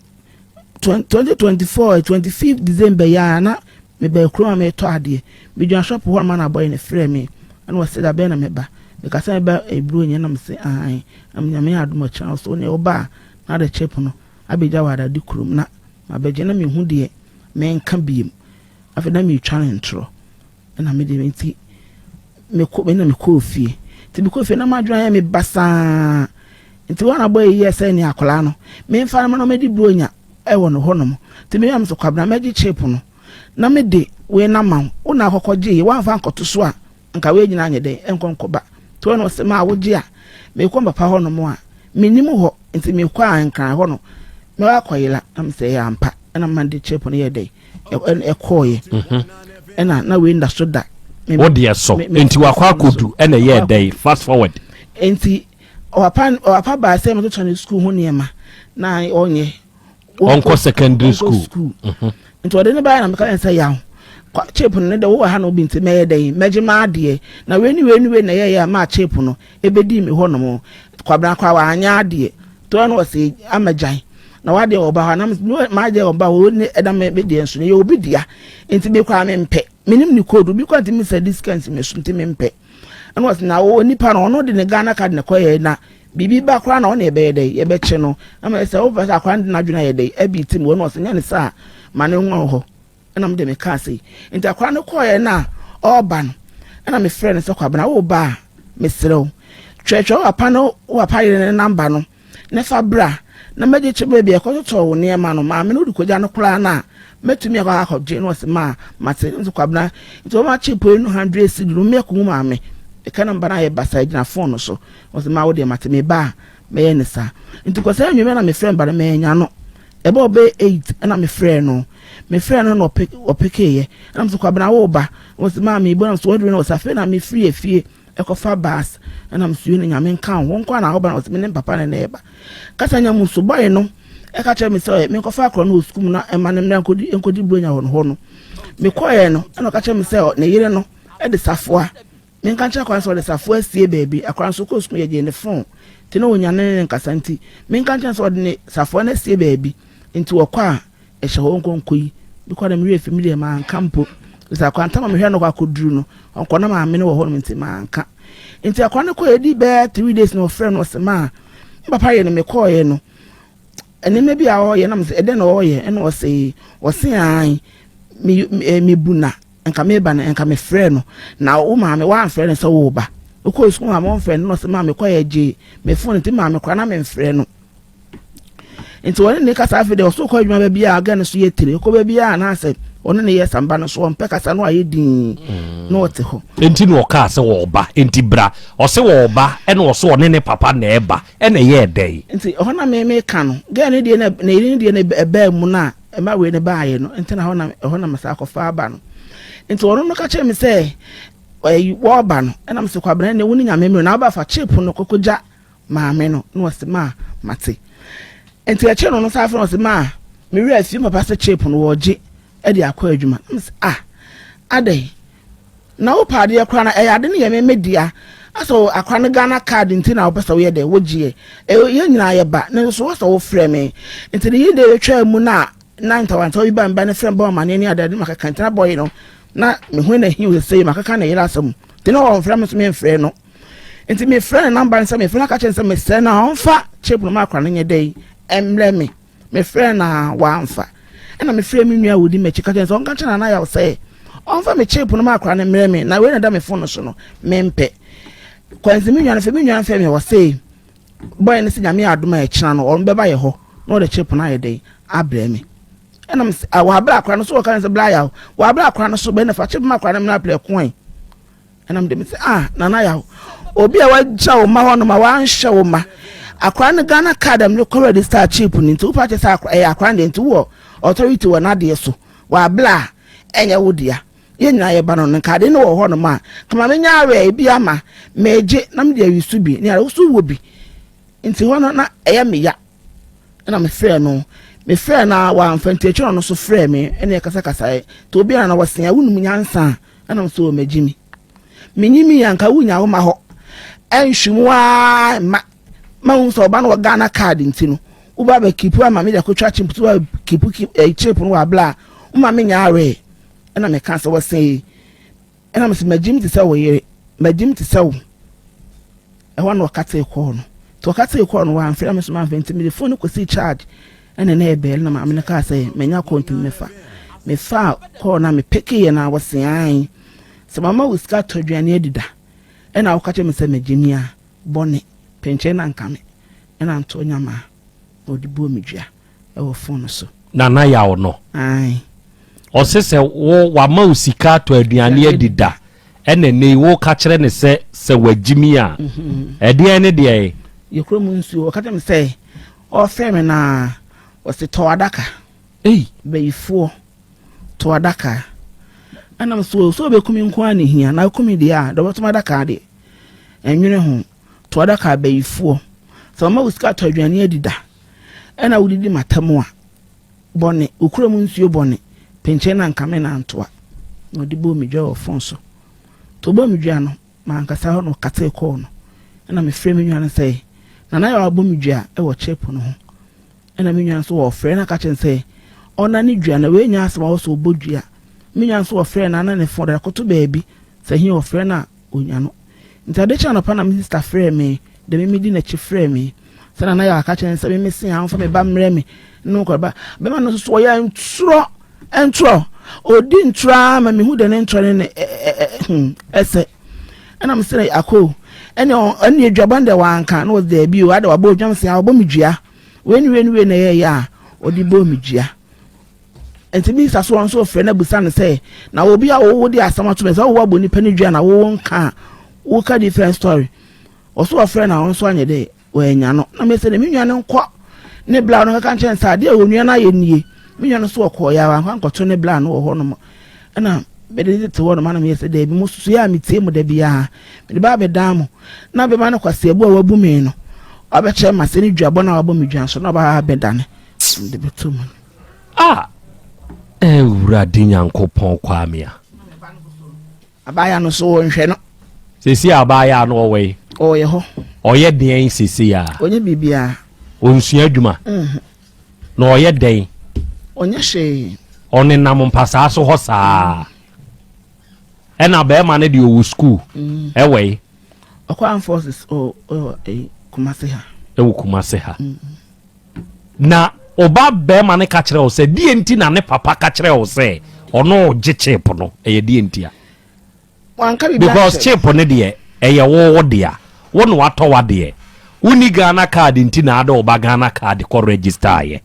2024 25 December yi a na mebaa kurom a meretɔ adeɛ. Megyina shop hɔ ma na abɔyɛ no frɛɛ me ɛna ɔse da bɛn na mɛba. Meka sɛ mɛba Buronya na mese aane. Na Nyame yɛ adom ɔkyena ɔse wo neɛ woba a na ade chip no abɛgya wɔ adade kurom na mabɛgye na menhu deɛ menka biem. Afei na meretwa no ntorɔ. Ɛna me deɛ nti mekɔ ɛna mekɔɔ fie. Nti mekɔɔ fie na m'adwene ayɛ me basaa. Nti wɔn abɔ yi yɛ sɛ ne akwadaa no memfa no ma na ɔmɛdi buronya ɛwɔ no hɔnom. Nti meyɛ me sɛ Kwabena mɛgye chip no na mede wei no ama wo. Wo na akɔkɔ gye yɛ woamfa ankɔto so a nka wei nyinaa nyɛ dɛn ɛnkɔ nkɔba. Nti wɔn ɔsɛ maa wogye a mekɔ papa hɔnom a menim hɔ nti mekɔ a Nkran hɔ no mɛwɔ akɔyera na mesɛ ɛyɛ ampa ɛna mma de chip no yɛ dɛn ɛkɔɔyɛ mhm. ɛna na wei nda so da. Wo deɛ so nti wakɔ akɔdu ɛna ɛyɛ dɛn fast forward. Nti ɔpapa ɔpapa baa sɛ mɛtotɔ ne sukuu ho nneɛma na ɔnyɛ. Ɔnkɔ secondary school. Mhm. Nti ɔde ne baa na meka sɛ yaw chip no ne de wowɔ ha na obi nti mɛyɛ dɛn mɛgye m'adeɛ na wei ne wei ne wei na ɛyɛyɛ a maa chip no ebedii me hɔ nom Kwabena koraa wanyɛ adeɛ toɔ na ɔse ama gyan na wadeɛ wɔ ba hɔ na m'adeɛ wɔ ba hɔ ne ɛda me deɛ nso no yɛ obi dea nti me koraa mempɛ menim ne code obi koraa ntumi sɛ discount me so nti mempɛ ɛna ɔse na wɔ nipa no ɔno de ne Ghana card na kɔyɛ na biribi ba koraa na ɔne ɛbɛyɛ dɛ yɛbɛkye no ama sɛ wopɛ sɛ akora no de n'adwene ayɛ dɛ abi tim wɔ na ɔse nyɛ ne saa ma ne ho hɔ. Ɛna mede me kaa sei. Nti akwadaa no kɔɔeɛ no a ɔreba no, ɛna mefrɛ no sɛ Kwabena woreba a, mesrɛ wo, twerɛtwerɛ wo papa ne wo papa yere ne namba no na fa bra na mɛgye kyɛ baabi a ɛkɔtotɔ wo nneɛma no. Maame no wode kɔgya no koraa no a, mɛtumi akɔ akɔgye. Na ɔse maa mate. Nso Kwabena, nti wɔma kye poe no 100 cedi no, mɛkɔhu maame. Meka namba no ayɛ basaa gyina fon no so. Ɔse maa wo deɛ mate, meba a mɛyɛ ne saa. Nti kɔsɛ anwummerɛ na mefrɛ mba no, mannya no. Ɛbɔɔ bɛyɛ eight ɛna me frɛɛ no. Me frɛɛ no na ɔpe ɔpekeeɛ. Ɛna me sɛ Kwabena wo ba? Ɔse maa me bu. Ɛna me sɛ waduru na ɔse afei na me firi efie ɛkɔfa bus. Ɛna me sɛ yoo na Nyame nka wo ho. Wo nko ara na woba? Na ɔse me ne me papa na na ɛba. Kasa nya mu so boy no ɛka kyerɛ me sɛ me nkɔfa akora no wɔ sukuu mu na ɛma no mmra nkɔdi nkɔdi buronya wɔ hɔ no. Me kɔeɛ no ɛna ɔka kyerɛ me sɛ ne yere no ɛde safoa. Menka nkyerɛ akwadaa no sɛ ɔde safoa asie baabi. Akwadaa no nso ɔkɔɔ sukuu yɛgyee ne fon nti na ɔnya ne ne nkasa nti menka nkyerɛ no sɛ ɔde ne safoa no asie baabi nti ɔkɔ a ɛhyɛ hɔ ɔnkɔ nkɔyi. Bi koraa deɛ me werɛ fi me deɛ manka mpo. Sɛ akwadaa ntam a mehwɛ no kɔ akɔduru no ɔnkɔ na maame no wɔ hɔ nom nti manka. Nti akwadaa no kɔɛ ɛdi bɛyɛ 3 days na ɔfrɛ no ɔsɛ maa me papa yɛ no mekɔɔyɛ no nneɛma bi a ɔyɛ na mesɛ ɛdɛn na ɔyɛ ɛna ɔsɛ ɔse ae me mebu na Nka mereba no, nka mefrɛɛ no. Na wo maame, woamfrɛ no sɛ woreba? Wokɔɔ sukuu maame wɔmfrɛ no na ɔsɛ maame kɔyɛ gyee me fon nti maame koraa na memfrɛ no. Nti wɔne ne kasa afei deɛ ɔso kɔ adwuma baabi a gɛ no so yɛ tire kɔ baabi a anaasɛ ɔne ne yɛ samba no so ɔmpɛ kasa no ayɛ din na ɔte hɔ. Nti na ɔkaa sɛ wɔɔba nti bra ɔse wɔɔba ɛna ɔso ɔne ne papa na ɛba ɛna ɛyɛɛ dɛn. Nti ɛhɔ na me meka no gɛ no deɛ na ne yere no deɛ na ɛbaa mu no a Ɛma wei no baeɛ no, nti na ɛhɔ na ɛhɔ na mesan kɔfa aba no. Nti ɔno no ka kyerɛ me sɛ ɛyi wɔreba no, ɛna mese Kwabena ɛnɛ wo ne Nyame mmerɛ na woba fa chip no kɔkɔgya maame no, na ɔse maa mate. Nti ɛkyɛ no no san frɛ no ɔse maa me werɛ afi papa sɛ chip no wɔregye de akɔ adwuma. Na mese ah adɛn Na wopɛ adeɛ koraa na ɛyɛ ade no yɛ me me dea. Asɛ akora no Ghana card nti na wopɛ sɛ woyɛ dɛ wogyeɛ. Ɛyɛ yɛn nyinaa yɛ ba nanso so wosɛ wofrɛ me. Nti ne yere deɛ twaa mu na na ntawantawa bi ba me ba no frɛ me bɔ me amaneɛ ne adeade na makeka nti na bɔye no na me ho na hi sesei makeka ne yere asɛm nti na ɔmfrɛ me nso memfrɛ no. Nti mefrɛ ne number no sɛ mefrɛ no aka kyerɛ no sɛ mesrɛ no a ɔmfa chip no ma akora no nyɛ dɛn ɛmmerɛ me. Mefrɛɛ no a wamfa. Ɛnna mefrɛɛ me nua a odi m'akyi ka kyerɛɛ no sɛ ɔnka nkyerɛ Nana Yaw sɛ ɔmfa me chip no ma akwadaa no mmrɛ me na wei na ɛda me fon no so no, mempɛ. Kwansi me nua no fɛ, me nua no frɛ me ɔse bɔyɛ no sɛ Nyame yɛ adom a ɛkyena no ɔno bɛba yɛ hɔ na ɔde chip no ayɛ dɛn abrɛ me. Ɛnna mese ah wɔabrɛ akwadaa no so wɔka ne sɛ bla yaw wɔabrɛ akwadaa no so bɛn na fa chip ma akwadaa no mmra prɛko ɛ. Ɛna mede me sɛ ah Nana Yaw obi a wagya wo ma hɔnom a wanhwɛ wo ma akora no Ghana card a mede kɔ register chip no nti wopɛ akyɛ sɛ ɛyɛ akora no deɛ nti wowɔ authority wɔ n'adeɛ so wɔ abla a ɛnyɛ wo dea yɛn nyinaa yɛba no no nka ade no wɔ hɔnom a kama menya awɛ ebi ama megye na mede awi so bi ne ade wo so wɔ bi nti hɔ no na ɛyɛ me ya Ɛna mefrɛɛ no, mefrɛɛ no a wamfa nti akyire ɔno nso frɛɛ me ɛna yɛkasakasaeɛ nti obiara na wɔsea wonim nyansa a ɛna nso wɔ magyi mi menyi mi anka wonya wo ma hɔ ɛnhwe mu aa ma ma hu sɛ ɔba no wɔ Ghana card nti no Woba bɛ keep ama me de akɔtwa chip so wa keep eh, chip no wɔ abla a woma me nya awɛ. Ɛna meka sɛ wɔsɛn yi. Ɛna mese magyim te sɛ wo yere, magyim te sɛ wo. Ɛhɔ na ɔkatee kɔɔ no. Nti ɔkatee kɔɔ no wamfrɛ na me nso mamfrɛ nti mede phone no kɔsii charge ɛna na ɛbɛɛle na maame no kaa sɛ manya kɔɔ nti mefa. Mefaa kɔɔ na mepekeeɛ na wɔse ae sɛ mama wo sika atɔ aduane adi da ɛna woka kyerɛ me sɛ magyimi a bɔne pɛnkyɛn na nka me ɛna ntoɔ nyamaa na ɔde bɔɔ me dua. Ɛwɔ phone so. Nana yaw no. Ae. Ɔse sɛ wo wama wo sika atɔ aduane adi da ɛna ɛnɛ yi wo ka kyerɛ no sɛ sɛ wagyimi a ɛdeɛn ne deɛn. Yɛ kuro mu nsuo ɔka kyerɛ me sɛ ɔfrɛ me na ɔse tɔ adaka. Ei. Bayifoɔ tɔ adaka. Ɛna me so sɛ ɔbɛku me nko ara na ehia na aku me deɛ a deɛ ɔbɛto adaka deɛ ɛnwene ho tɔ adaka bayifoɔ sɛ ɔma wo sika atɔ aduane adi da. Ɛna wodidi m'atam a, bɔne, wo kurom nsuo bɔne, penkyɛn na nka me na antoa. Na ɔde bɔɔ me dwa wɔ fon so. Nti ɔbɔɔ me dwa no, mankasa hɔ na ɔkatee kɔɔ no. Ɛna mefrɛɛ me nua no sɛ, Nana Yaw abɔ me dwa wɔ chip no ho. Ɛna me nua no nso ɔfrɛɛ no aka kyerɛ no sɛ ɔnane dua na wei nyɛ asɛm a ɔwɔ sɛ ɔbɔ dua. Me nua no nso ɔfrɛɛ no a na ne fon ɔde akɔto baabi, sɛ he ɔfrɛ no a ɔnya no. Nti ade kyee anɔpa na me sista frɛɛ me, de me medi n'akyi frɛɛ me sɛ Nana Yaw aka kyerɛ no sɛ me mese a ɔmfa me ba mmrɛ me ne me nkɔba. Bɛma no nso so ɔyɛ ntorɔ, ntorɔ. Ɔdi ntorɔ ara ma mehu deɛ ne ntorɔ ne ne ɛsɛ. Ɛna me sɛ akɔ ɛne ɛne aduaba no deɛ wanka na ɔsɛ daabi o adɛ wabɔ odwam sɛ ɔbɔ me dua. Wei ne wei ne wei na ɛyɛɛyɛ a ɔde bɔɔ me dua. Enti bisa so nso frɛ no abisa no sɛ, na obi a wo de asɛm ato me sɛ wowɔ abɔ nipa no dua na wo nka a, woka different story. Ɔso ɔfrɛ na ɔno nso anyɛ dɛ wɔanya no. Na mesɛ dɛ me nua no nkɔ ne bla no kaka nkyɛn sɛ adeɛ a onua no ayɛ nie. Me nua no so ɔkɔɔ yɛ wankɔ ankɔto ne bla no wɔ hɔ nom. Ɛna mede tete hɔ nom ana meyɛ sɛ daabi mo susu yɛ a metie mo da biara. Mede ba abɛdan mo na bɛma no kwaseabu a wabu me no. Ɔbɛkyerɛ ma sɛ ne duabɔ no a wabɔ me dua nso na ɔba abɛdane. Mede bɛto mu. Ah! Awurade Nyankopɔn Kwame a. Abaayewa no so wɔnhwɛ no. Sisi abaayewa no ɔwɔ yi. Ɔyɛ hɔ. Ɔyɛ deɛn sisi a. Ɔnyɛ biribiara. Ɔnsua adwuma. Mm. Na ɔyɛ dɛn? Ɔnyɛ hwee. Ɔnenam mpasaa so hɔ saa. Ɛna bɛrima no deɛ ɔwɔ sukuu. Mm. Ɛwɔ yi. Ɔkɔ armed forces ɔ ɔ Kumasi ha. Ɛwɔ Kumasi ha. Mm. Na wo ba barima no ka kyerɛ wo sɛ deɛ nti na ne papa ka kyerɛ wo sɛ ɔno gye chip no ɛyɛ deɛ nti a? Because chip no deɛ ɛyɛ wo wo dea, wo na watɔ w'adeɛ. Wonni Ghana card nti na ade wo ba Ghana card kɔ register yɛ.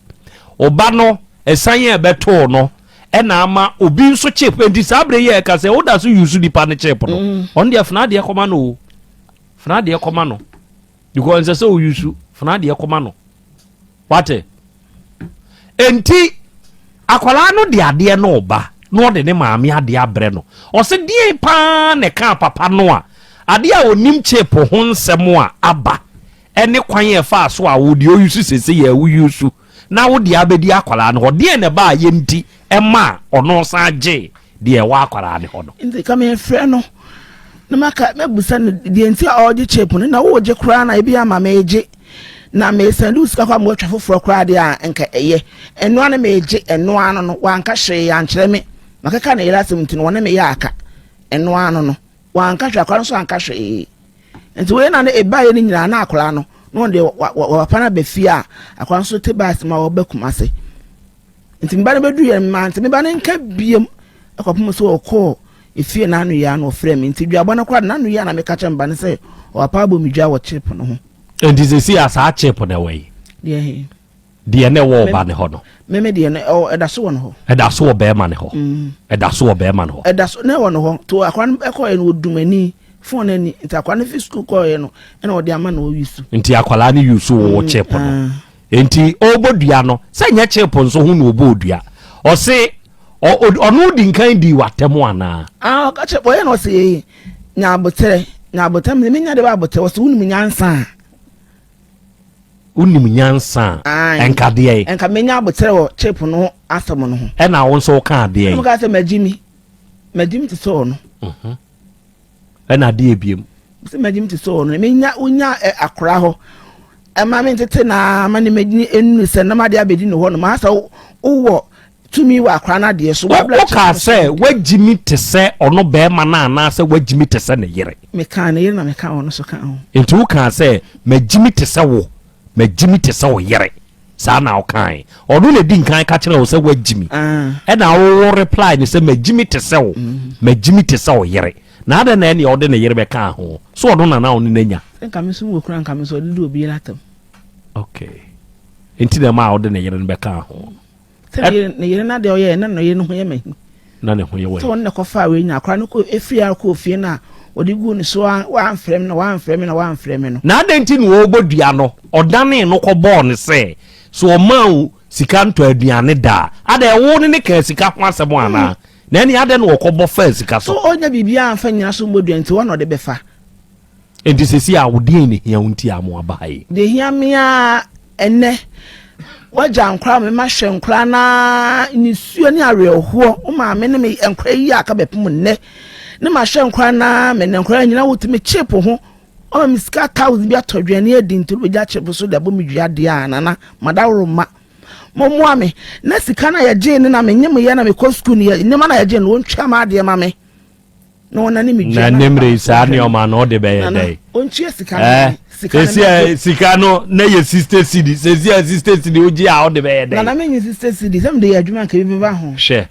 Wo ba no ɛsan a ɛbɛtoo no ɛna ama obi nso chip nti saa berɛ yi a ɛka sɛ woda so use nipa no chip no mm. ɔno deɛ fena adeɛ kɔma no o fena adeɛ kɔma no. Because ɛnsɛ sɛ oyusu fena deɛ kɔma no. Wate? Enti akwadaa no de adeɛ no ba na ɔde ne maame adeɛ abrɛ no. Ɔse deɛn paa na ɛkaa papa no a adeɛ a ɔnim chip ho nsɛm a aba ɛne kwan a ɛfaa so a wo deɛ oyusu sese yɛ woyusu na wo deɛ abɛdi akwadaa no hɔ deɛn na ɛbaa yɛ nti ɛmaa ɔno san gyee deɛ ɛwɔ akwadaa no hɔ no. Nti ka mefrɛ no na maka mɛbusa no deɛ nti a ɔregye chip no na wogye koraa na ebi ama megye na mesan de sika kɔ a mewɔtwa foforɔ koraa deɛ a nka ɛyɛ ɛnoa no megye ɛnoa no no wanka hwee ankyerɛ me makeka ne yere asɛm nti no wɔne me yɛ aka ɛnoa no no wanka hwee akwadaa no nso anka hwee nti wei na ne ɛbaeɛ no nyinaa na akwadaa no na wɔn deɛ wɔpapa no aba fie a akwadaa no nso te baasi ma wɔba Kumase Nti me ba no bɛduruiɛ no, mante me ba no nka biom kɔpem sɛ ɔkɔɔ efie n'ano yɛ a na ɔfrɛ me. Nti duabɔ no koraa de n'ano yɛ a na meka kyerɛ me ba no sɛ ɔpapa abɔ me dua wɔ chip no ho. Nti sɛsi a saa chip no ɛwɔ yi? Deɛ he? Deɛ na ɛwɔ ɔba ne hɔ no. Meme deɛ no ɛwɔ ɛda so wɔ ne hɔ. Ɛda so wɔ bɛrima ne hɔ. Mm. Ɛda so wɔ bɛrima ne hɔ. Ɛda so na ɛwɔ ne hɔ. To akora no ɛkɔɛ no ɔdum ani fon no ani nti akora no fi sukuu kɔɛ no ɛna ɔde ama na ɔyi su. Nti akwadaa no yi su wɔ mm, chip no. Ah. Enti ɔrebɔ dua no, sɛ nyɛ chip nso ho na ɔbɔɔ dua. Ɔse ɔno di nkan dii w'atɛm anaa? Ah, ɔka kyerɛ ɔyɛ na ɔse ee, nya aboterɛ, nya aboterɛ, mene menya de ba aboterɛ, ɔse wonim nyansa a. Wonim nyansa a, ɛnka deɛ? Ɛnka menya aboterɛ wɔ chip no ho asɛm no ho. Ɛna wo nso wokaa deɛ? Ɛna meka sɛ magye mi, magye mi te sɛ ɔno. Mhm. Ɛna adeɛ ebiem. Sɛ magye mi te sɛ ɔno, menya wonya akora hɔ. Ɛma me ntete na ama ne mɛnyini nnuru sɛ na m'adeɛ abɛdi ne hɔ nom. Asɛ wowɔ tumi wɔ akora no adeɛ so. Wokaa sɛ woagyi me te sɛ ɔno bɛrima no anaasɛ woagyi me te sɛ ne yere? Mekaa ne yere na mekaa ɔno so ka ho. Nti wokaa sɛ magyi me te sɛ wo, magyi me te sɛ wo yere. Saa na wokae. Ɔno na ɛdi nkan ka kyerɛ wo sɛ woagyi me. Ɛna wo reply ne sɛ magyi me te sɛ wo, magyi me te sɛ wo yere. Na adɛn na ɛneɛ wode ne yere bɛkaa ho? So ɔno na na wo ne no anya? Sɛ nka me nso mewɔ kunu a nka me nso ɔde di obi yere atam. Okay. Nti na ɛma a wode ne yere no bɛkaa ho. Sɛ ne yere no adeɛ ɔyɛ na ne yere no ho yɛ mahi. Na ne ho yɛ wɔ. Sɛ ɔno na ɛkɔfaa wei nya akora no kɔ efiri a kɔ ofie no a ɔde guu ne so a wamfrɛ me na wamfrɛ me na wamfrɛ me no. Na adɛn nti na ɔrebɔ dua no ɔdanee no kɔbɔɔ no sɛ so ɔmaa wo sika ntɔ aduane da a adɛn wo ne ne kaa sika ho asɛm anaa? Na ɛne adɛn na ɔkɔbɔ faa sika so? So ɔnya biribiara mfa nyina so mmɔ dua nti hɔ na ɔde bɛfa. Enti seesei a wo deɛn na ehia wo nti a mo aba ha yi? Deɛ ehia me ara ɛnnɛ, w'agya nkora me ma hwɛ nkora no ara nisuo ne awerɛhoɔ, wo maame ne me nkora yi aka bɛpem nnɛ, ne ma hwɛ nkora no ara me ne nkora nyina wotumi chip ho, ɔma me sika thousand bi atɔ aduane adi nti wobɛgya chip so de abɔ me dua deɛ a nana madaworo ma mommoa me na sika no a yɛgyee no na menye meyɛ na mekɔ sukuu no yɛ nneɛma no a yɛgyee no wɔntwa ma adeɛ ma me. na ɔna ne me dua na ne saa nneɛma no ɔde bɛyɛ dɛ ɔntua sika no eh, sika no sɛsi sika no na yɛ sixty cedi sɛsi a sixty cedi ogye a ɔde bɛyɛ dɛ nana menye sixty cedi sɛ mede yɛ adwuma nka bi bɛba ho hwɛ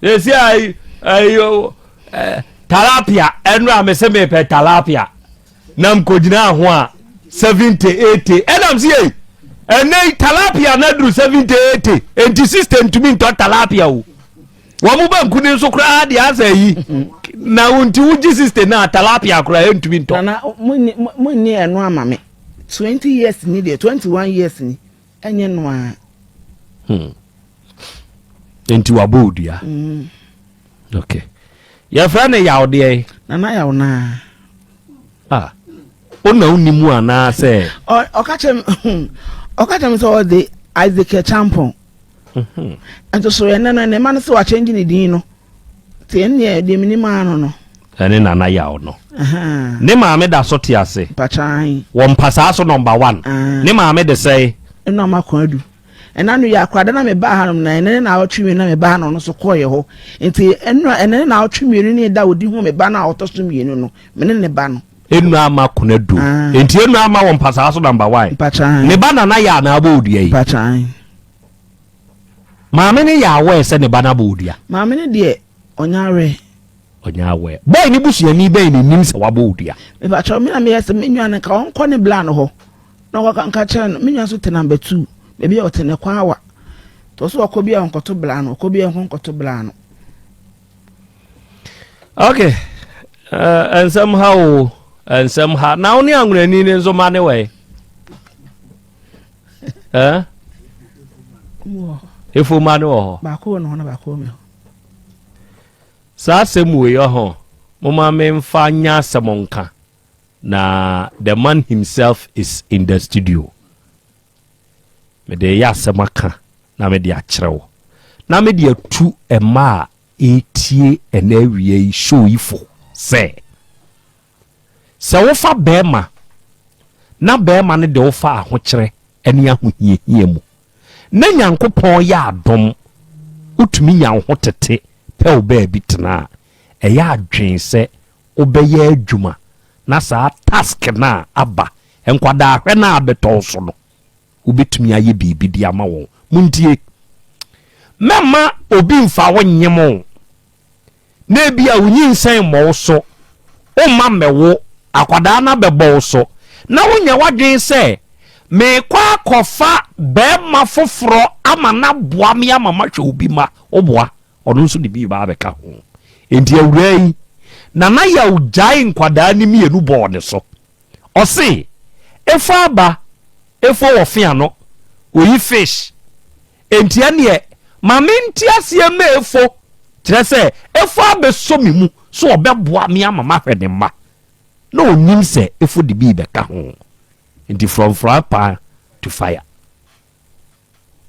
sɛsi a ɛyɛ eh, talapia ɛnu a mese mepɛ talapia na mkogyina ho a 70 80 ɛnam sɛ yei ɛnɛ yi talapia na duru 70 80 enti 60 ntumi ntɔ talapia o wɔn mo banku ni nso koraa deɛ asɛ yi na wo nti wogye 60 na talapia koraa ɛntumi ntɔ. Nana mo nni ɛno ama me 20 years ni deɛ 21 years ni ɛnyɛ no a. Hmm. Nti wabɔ odua. Mm. Okay. Yɛfrɛ no yaw deɛ. Nana yaw naa. Ah. Wo na wonni mu anaasɛ. Ɔka kyerɛ ɔka kyerɛ me sɛ ɔde Isaac Champon. Mhm. Nso so ɛnɛ no ne ma no sɛ wakyɛngye ne din no. Nti ɛnneɛ deɛ menim ara no no. Ɛne Nana Yaw no. Ne maame da so te ase. Mpakyan. Wɔ mpasaa so number one. Ne maame de sɛe. Ɛna ɔma kwan adu. Ɛna no yɛ akora da na mebaa hanom na ɛnɛ ne naawɔtwe mmienu na mebaa na ɔno nso kɔɔyɛ hɔ. Nti ɛnura ɛnɛ ne naawɔtwe mmienu ne da a ɔdi hu me ba no a ɔtɔ so mmienu no, me ne ne ba no. Enura ama kuna du. Nti enura ama wɔ mpasaa so number one. Mpakyan. Ne ba Nana Yaw na abɔ odua yi. Mpakyan. Maame no yɛ aware sɛ ne ba no abɔ odua. Maame no deɛ ɔnyɛ aware. Ɔnyɛ aware. Boy no busuani bɛn na nim sɛ wabɔ odua? Mepakyɛw me na meyɛ sɛ me nua no nka ɔnkɔ ne bla no hɔ na ɔkɔka nka kyerɛ no me nua nso te number two baabi a ɔte no kwan awa tɔ so ɔkɔ bi a ɔnkɔto bla no ɔkɔ bi a ɔnkɔ nkɔto bla no. Okay, uh, nsɛm ha o nsɛm ha na wo ne anwonani no nso ma ne wɔ Eh? Efoma no wɔ hɔ. Baako wɔ ne hɔ na baako wɔ me hɔ. Saa asɛm wei ɔho moma memfa nyɛ asɛm nka na the man himself is in the studio. Mede yɛ asɛm aka na mede akyerɛ wo na mede atu mma a ɛretie ɛna awia yi show yi fo sɛ Sɛ wofa barima na barima no de wo fa ahokyerɛ ne ahohiahia mu, na Nyankopɔn yɛ adom wotumi nya wo ho tete pɛ wo baabi tena a, ɛyɛ a dwen sɛ wobɛyɛ adwuma na saa task no a aba, nkwadaa-hwɛ no a abɛtɔ wo so no, wobɛtumi ayɛ biribi de ama wɔn. Montie! Mɛmma obi mfa wo nyem wo. na ebia wo nyinsɛn mmɔ wo so, womma mmɛwo, akwadaa no abɛbɔ wo so, na wonyɛ w'adwene sɛ, merekɔ akɔfa barima foforɔ ama no aboa me ama mahwɛ obi ma, woboa, ɔno nso de bi ba abɛka ho. Enti awuraa yi, Nana Yaw gyae nkwadaa no mmienu bɔɔ ne so. Ɔse, Efo aba, efo wɔ fe ano, oyi fish. Enti ɛneɛ, ma mente aseɛ mma efo, kyerɛ sɛ, efo abɛsɔ me mu sɛ ɔbɛboa me ama mahwɛ ne mma. Na ɔnnim sɛ efo de bi rebɛka ho. Enti from fry pan to fire.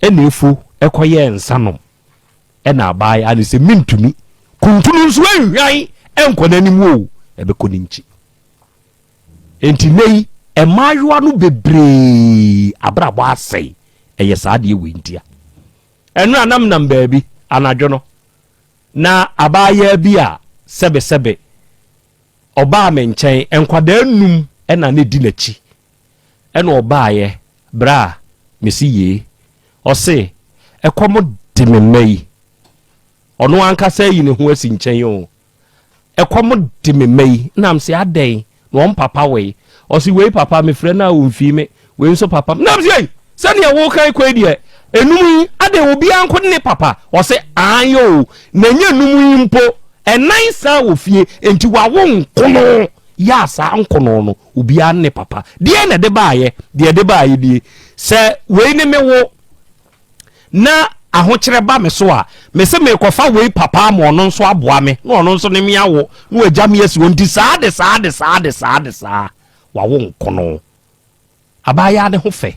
Ɛna efo kɔyɛɛ nsa nom. Ɛna abaayaa no sɛ, mentumi. Kuntunu nso nhwan nkɔ n'anim o, ɛbɛkɔ ne nkyi. Enti nnɛ yi, Mmaayewa no bebree abrabɔ asɛe, ɛyɛ saa adeɛ wei ntia. Ɛno a nam nam baabi anadwo no, na abaayaa bi a sɛbesɛbe ɔbaa me nkyɛn, nkwadaa num ɛna ne di n'akyi, ɛna ɔbaayɛ berɛ a mesi yie, ɔse ɛkɔm de me mma yi. Ɔno ankasa ayi ne ho asi nkyɛn o. Ɛkɔm de me mma yi. Nam sɛ adɛn na wɔn papa wei? Ɔse wei papa mefrɛ no a ɔmfii me, wei nso papa. Nam sɛ ei, sɛdeɛ wokan kɔ yi deɛ, enum yi adɛn obiara nko ne papa? Ɔse aane o, na ɛnyɛ enum yi mpo, ɛnan saa wɔ fie, enti wawo nkono yɛ a saa nkono no obiara ne papa. Deɛ na ɛde baayɛ? Deɛ ɛde baayɛ nie, sɛ wei ne me wo na ahokyerɛ ba me so a, mese merekɔfa wei papa ama ɔno nso aboa me, na ɔno nso ne me awo, na wagya me asi hɔ. Nti saa de saa de saa de saa de saa, wawo nkono. Abaayaa ne ho fɛ,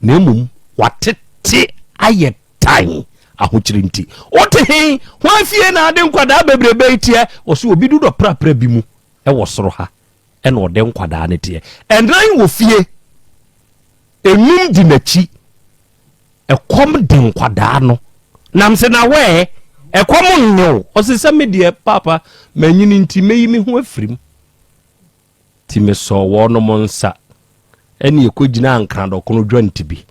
na mmom watete ayɛ tan ahokyerɛ nti. Wote he? Hwan fie na ade nkwadaa bebrebe yi teɛ? Ɔse obi dodɔ prapra bi mu wɔ soro ha ɛna ɔde nkwadaa no teɛ. Ɛnan wɔ fie. Enum di n'akyi. Ɛkɔm de nkwadaa no. Nam se na wɛɛ, ɛkɔm nne wo. Ɔse sɛ me deɛ paapa manyini nti mɛyi me ho afiri mu. Nti mesɔɔ wɔnom nsa ɛne ɛkɔgyinaa Nkradɔkono dwanti bi.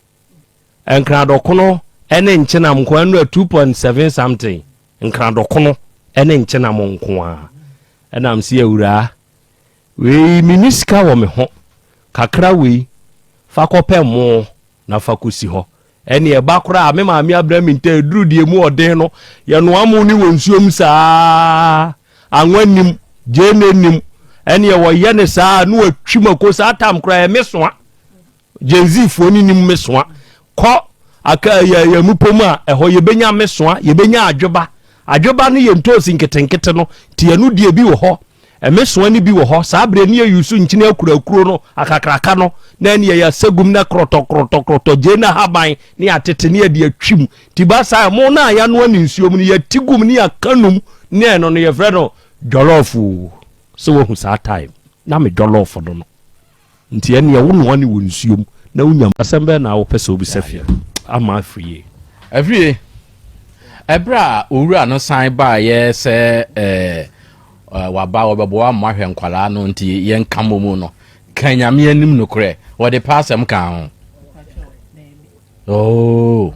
Nkradɔkono ɛne nkyenam nko ara nnura 2.7 something. Nkradɔkono ɛne nkyenam nko ara. Ɛnam se awuraa Wei menni sika wɔ me ho, kakra wei fa kɔpɛ mo na fa kɔsi hɔ. Ɛnneɛ ɛba koraa a, me maame abrɛ me ntɛ, ɛduru deɛ mu ɔden no, yɛnoa mo ne wɔ nsuom saa, anwa nnim, gyeene nnim, ɛnneɛ wɔyɛ ne saa na wɔatwi mako saa tam koraa ɛyɛ mesoa. Gen Z foɔ no nim mesoa. Kɔ aka yɛ yɛ mupɔ mu a ɛhɔ yɛbɛnya mesoa, yɛbɛnya adwoba. Adwoba no yɛ ntoosi nketenkete no, nti ɛno deɛ bi wɔ hɔ. Ɛmesoa no bi wɔ hɔ. Saa berɛ no yɛyusu nkyene akurakuro no, akakraka no, na ɛne yɛyɛ asagum na krɔtɔ krɔtɔ krɔtɔ gyee na haban ne yɛatete ne yɛde atwim. Nti ba saa ɛmo no a yɛanoa ne nsuo mu no yɛte gum ne yɛaka num ne ɛno no yɛfrɛ no jɔlɔf o. Sɛ wahu saa time na me jɔlɔf no no. Nti ɛneɛ wo noa ne wɔ nsuom na wo nya. Asɛm bɛn na wopɛ sɛ wobisa fie ama Afriyie? Afriyie, ɛberɛ a owura no san baeɛ sɛ ɛɛ waba wɔbɛboa mo ahwɛ nkwadaa no nti yɛnka mmɔ mu no, ka Nyame anim nokorɛ, wɔde pɛ asɛm kaa ho. Oh,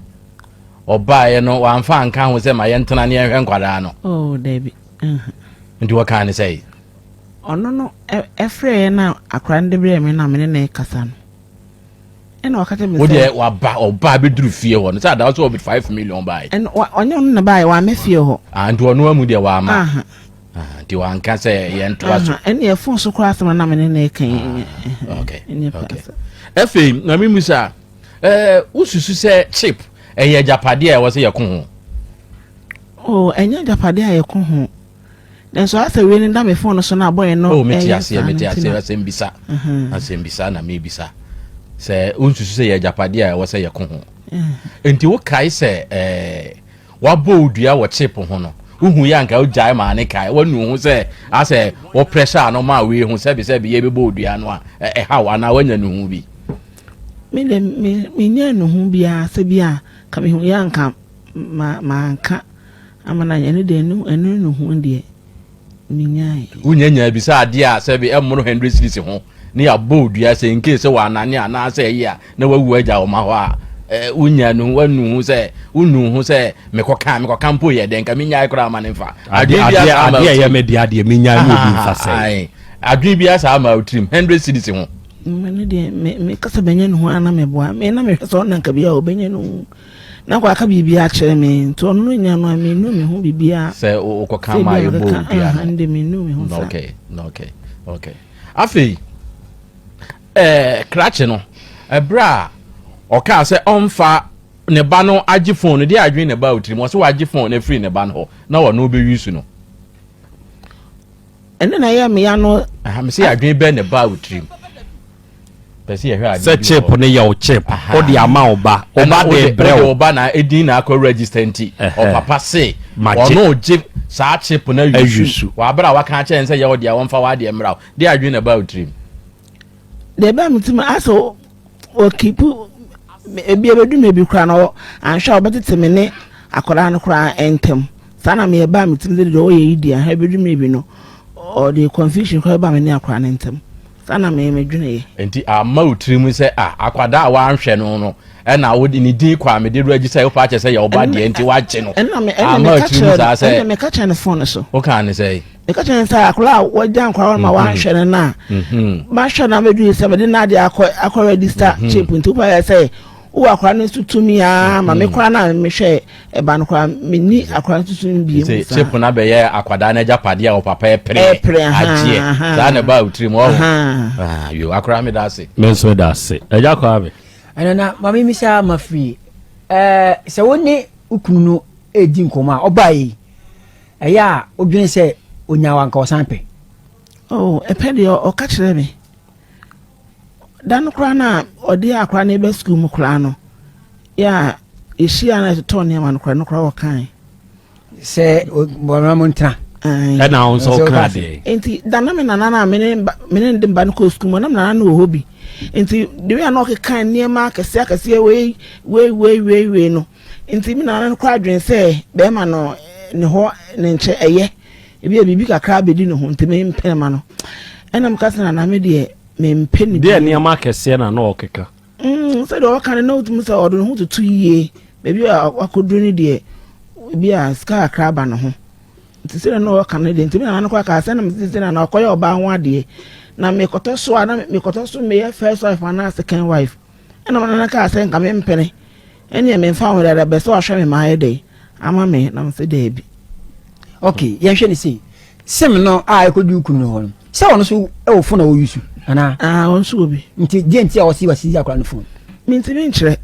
ɔbaeɛ no wamfa anka ho sɛ ma yɛntena ne yɛnhwɛ nkwadaa no. Oh, dabi. Nti wɔkaa ne sɛe? Ɔno no ɛfrɛɛ na akora no de brɛɛ me na me ne no rekasa no. Ɛna ɔka kyerɛ me sɛ. Wo deɛ waba ɔba abɛduru fie hɔ no sɛ adaw sɛ ɔbɛ 5 million baeɛ. Ɛno ɔnyɛ ɔno na baeɛ, wamɛ fie hɔ. Ah, nti ɔno amu deɛ wama. Aha. Ah, nti wanka sɛ yɛntoa so. Ɛne ɛfon so koraa asɛm na me ne no reka yi. Ah, okay. Okay. Afei na me musa ɛɛ wosusu sɛ chip ɛyɛ agyapadeɛ a ɛwɔ sɛ yɛko ho? Oh, ɛnyɛ agyapadeɛ a yɛko ho. Nanso asɛ wei no da me phone so na abɔyɛ no. Oh, mete aseɛ, mete aseɛ, asɛm bisa. Asɛm bisa na mebisa. Sɛ wonsusu sɛ yɛ agyapadeɛ a ɛwɔ sɛ yɛko ho. Nti wokae sɛ ɛɛ wabɔ wo dua wɔ chip ho no, wohu yɛ anka wogyae maa ne kae, wanu ho sɛ asɛ wo pressure ano ma wei ho sɛbi sɛbi yɛbɛbɔ wo dua no a ɛhaw anaa woanya ne ho bi? Me de me menya ne ho biara sɛ bi a ka mehu yɛ anka ma manka ama na ɛno deɛ ɛno ɛno ne ho deɛ menyae. Wonya nyaa bi sɛ adeɛ a sɛbi ɛmmoro 100 cedis ho ne yɛabɔ wo dua sɛ nkee sɛ wɔanane anaasɛ ɛyi a na wawu agya wo ma hɔ a, wonya no wanu ho sɛ wonu ho sɛ mekɔka mekɔka mpo yɛ dɛn nka menyae koraa ma ne mfa adwene bi asa ama adeɛ ɛyɛ me deɛ adeɛ menyae mu obi mfa sɛ adwene bi asa ama wo tirim 100 cedis ho. Mene deɛ me me kasa bɛnya ne ho ana meboa me na mehwɛ sɛ ɔna nka bi a ɔbɛnya ne ho na kɔ aka biribi akyerɛ me nti ɔno no nya no a menu me ho biribiara sɛ wokɔka ma yɛbɔ wo dua no nde menu me ho saa. Okay, afei krakye no, ɛberɛ a ɔkaa sɛ ɔmfa ne ba no agye phone no, deɛ adwene ne ba otirim ɔsɛ wagye phone no afiri ne ba no hɔ na ɔno bɛyi su no. Ɛno na ɛyɛ meya no. Mese adwene bɛ ne ba otirim pɛ sɛ yɛhwɛ adeɛ. Sɛ chip no yɛ wo chip, wode ama wo ba, wo ba de brɛ wo ba na ɛdin na akɔ register nti ɔpapa se ɔno gye saa chip no ayi su wɔ abere a waka akyerɛ sɛ yɛ wo deɛ wɔmfa w'adeɛ mmra wo, deɛ adwene na ba otirim. Deɛ ɛbaa me tirim asɛ ɔkipu ebi ebedu me bi koraa na anhwɛ a ɔbɛtete me ne akwadaa no koraa ntam. Saa na meyɛ baa me tirim sɛ deɛ ɔyɛ yi deɛ anhwɛ ebedu me bi no ɔde confusion koraa bɛba me ne akwadaa no ntam. Saa na me medweneeɛ. Nti amma wo tirim sɛ ah akwadaa a wanhwɛ no no ɛna wode ne din kɔ a mede register wopɛ akyɛ sɛ yɛ ɔba deɛ nti wagye no. Amma wo tirim saa sɛ. Ɛna meka kyerɛ no phone so. Wokaa ne sɛ. Meka kyerɛ no sɛ akwadaa a wagya nkwadaa no ma mm-hmm. wanhwɛ no no a mm-hmm. mahwɛ no abɛduru sɛ mede no adeɛ akɔ akɔ register mm-hmm. chip nti wopɛ sɛ wowɔ akwadaa no nso tumi ara ma me koraa no a mehwɛ ɛba no koraa menni akwadaa no nso tumi bie mu saa. Chip no abɛyɛ akwadaa no agyapadeɛ a ɔpapa ɛpere agyeɛ saa na ɛbaa wo tirim ɔho yo akwadaa meda ase. Me nso meda ase agya Kwame. Ɛno na maame misa ma firi ɛɛ sɛ wo ne wo kunu no redi nkɔmɔ a ɔbaa yi ɛyɛ a wodwene sɛ onya wa nka ɔsan pɛ. Oh, ɛpɛ deɛ ɔka kyerɛ me. Da no koraa no a ɔde akwadaa no reba sukuu mu koraa no, yɛ a yɛhyia na yɛtotɔ nneɛma no koraa no koraa ɔkae. Sɛ wɔn mo ntena. Ɛna wɔn nso ɔka deɛ. Nti da na me nana no a me ne ne de mba no kɔɔ sukuu mu na me nana no wɔ hɔ bi. Nti de wei a na ɔkeka nneɛma akɛseɛ akɛseɛ wei wei wei wei wei no. Nti me nana no koraa dwen sɛ bɛrima no ne hɔ ne nkyɛn ɛyɛ. Ebia biribi kakra abɛdi ne ho nti mempene ma no. Ɛna meka sɛ nana me deɛ mempɛ ne Deɛ nneɛma akɛseɛ na na ɔkeka. Mm, sɛdeɛ ɔka no na wotumi sɛ ɔde ne ho toto yie. Baabi a wakɔduru no deɛ ebi a sika kakra aba ne ho. Nti sɛdeɛ na ɔka no deɛ nti me nana no koraa kaa sɛ na mese sɛ nana ɔkɔyɛ ɔbaa ho adeɛ. Na mekɔtɔ so a na mekɔtɔ so meyɛ first wife anaa second wife. Ɛna me nana kaa sɛ nka mempene. Ɛneɛ memfa ho dada bɛ sɛ wahwɛ me ma ayɛ dɛn ama me na mesɛ daabi. Ok, yɛnhwɛ ne sei. Sim no a ɛkɔdi wo kunu no hɔ no, sɛ ɔno nso wɔ fon a ɔyi so anaa? Ah, ɔno nso wɔ bi. Nti deɛ nti a ɔsi wasi akwadaa no fon? Mentumi nkyerɛ.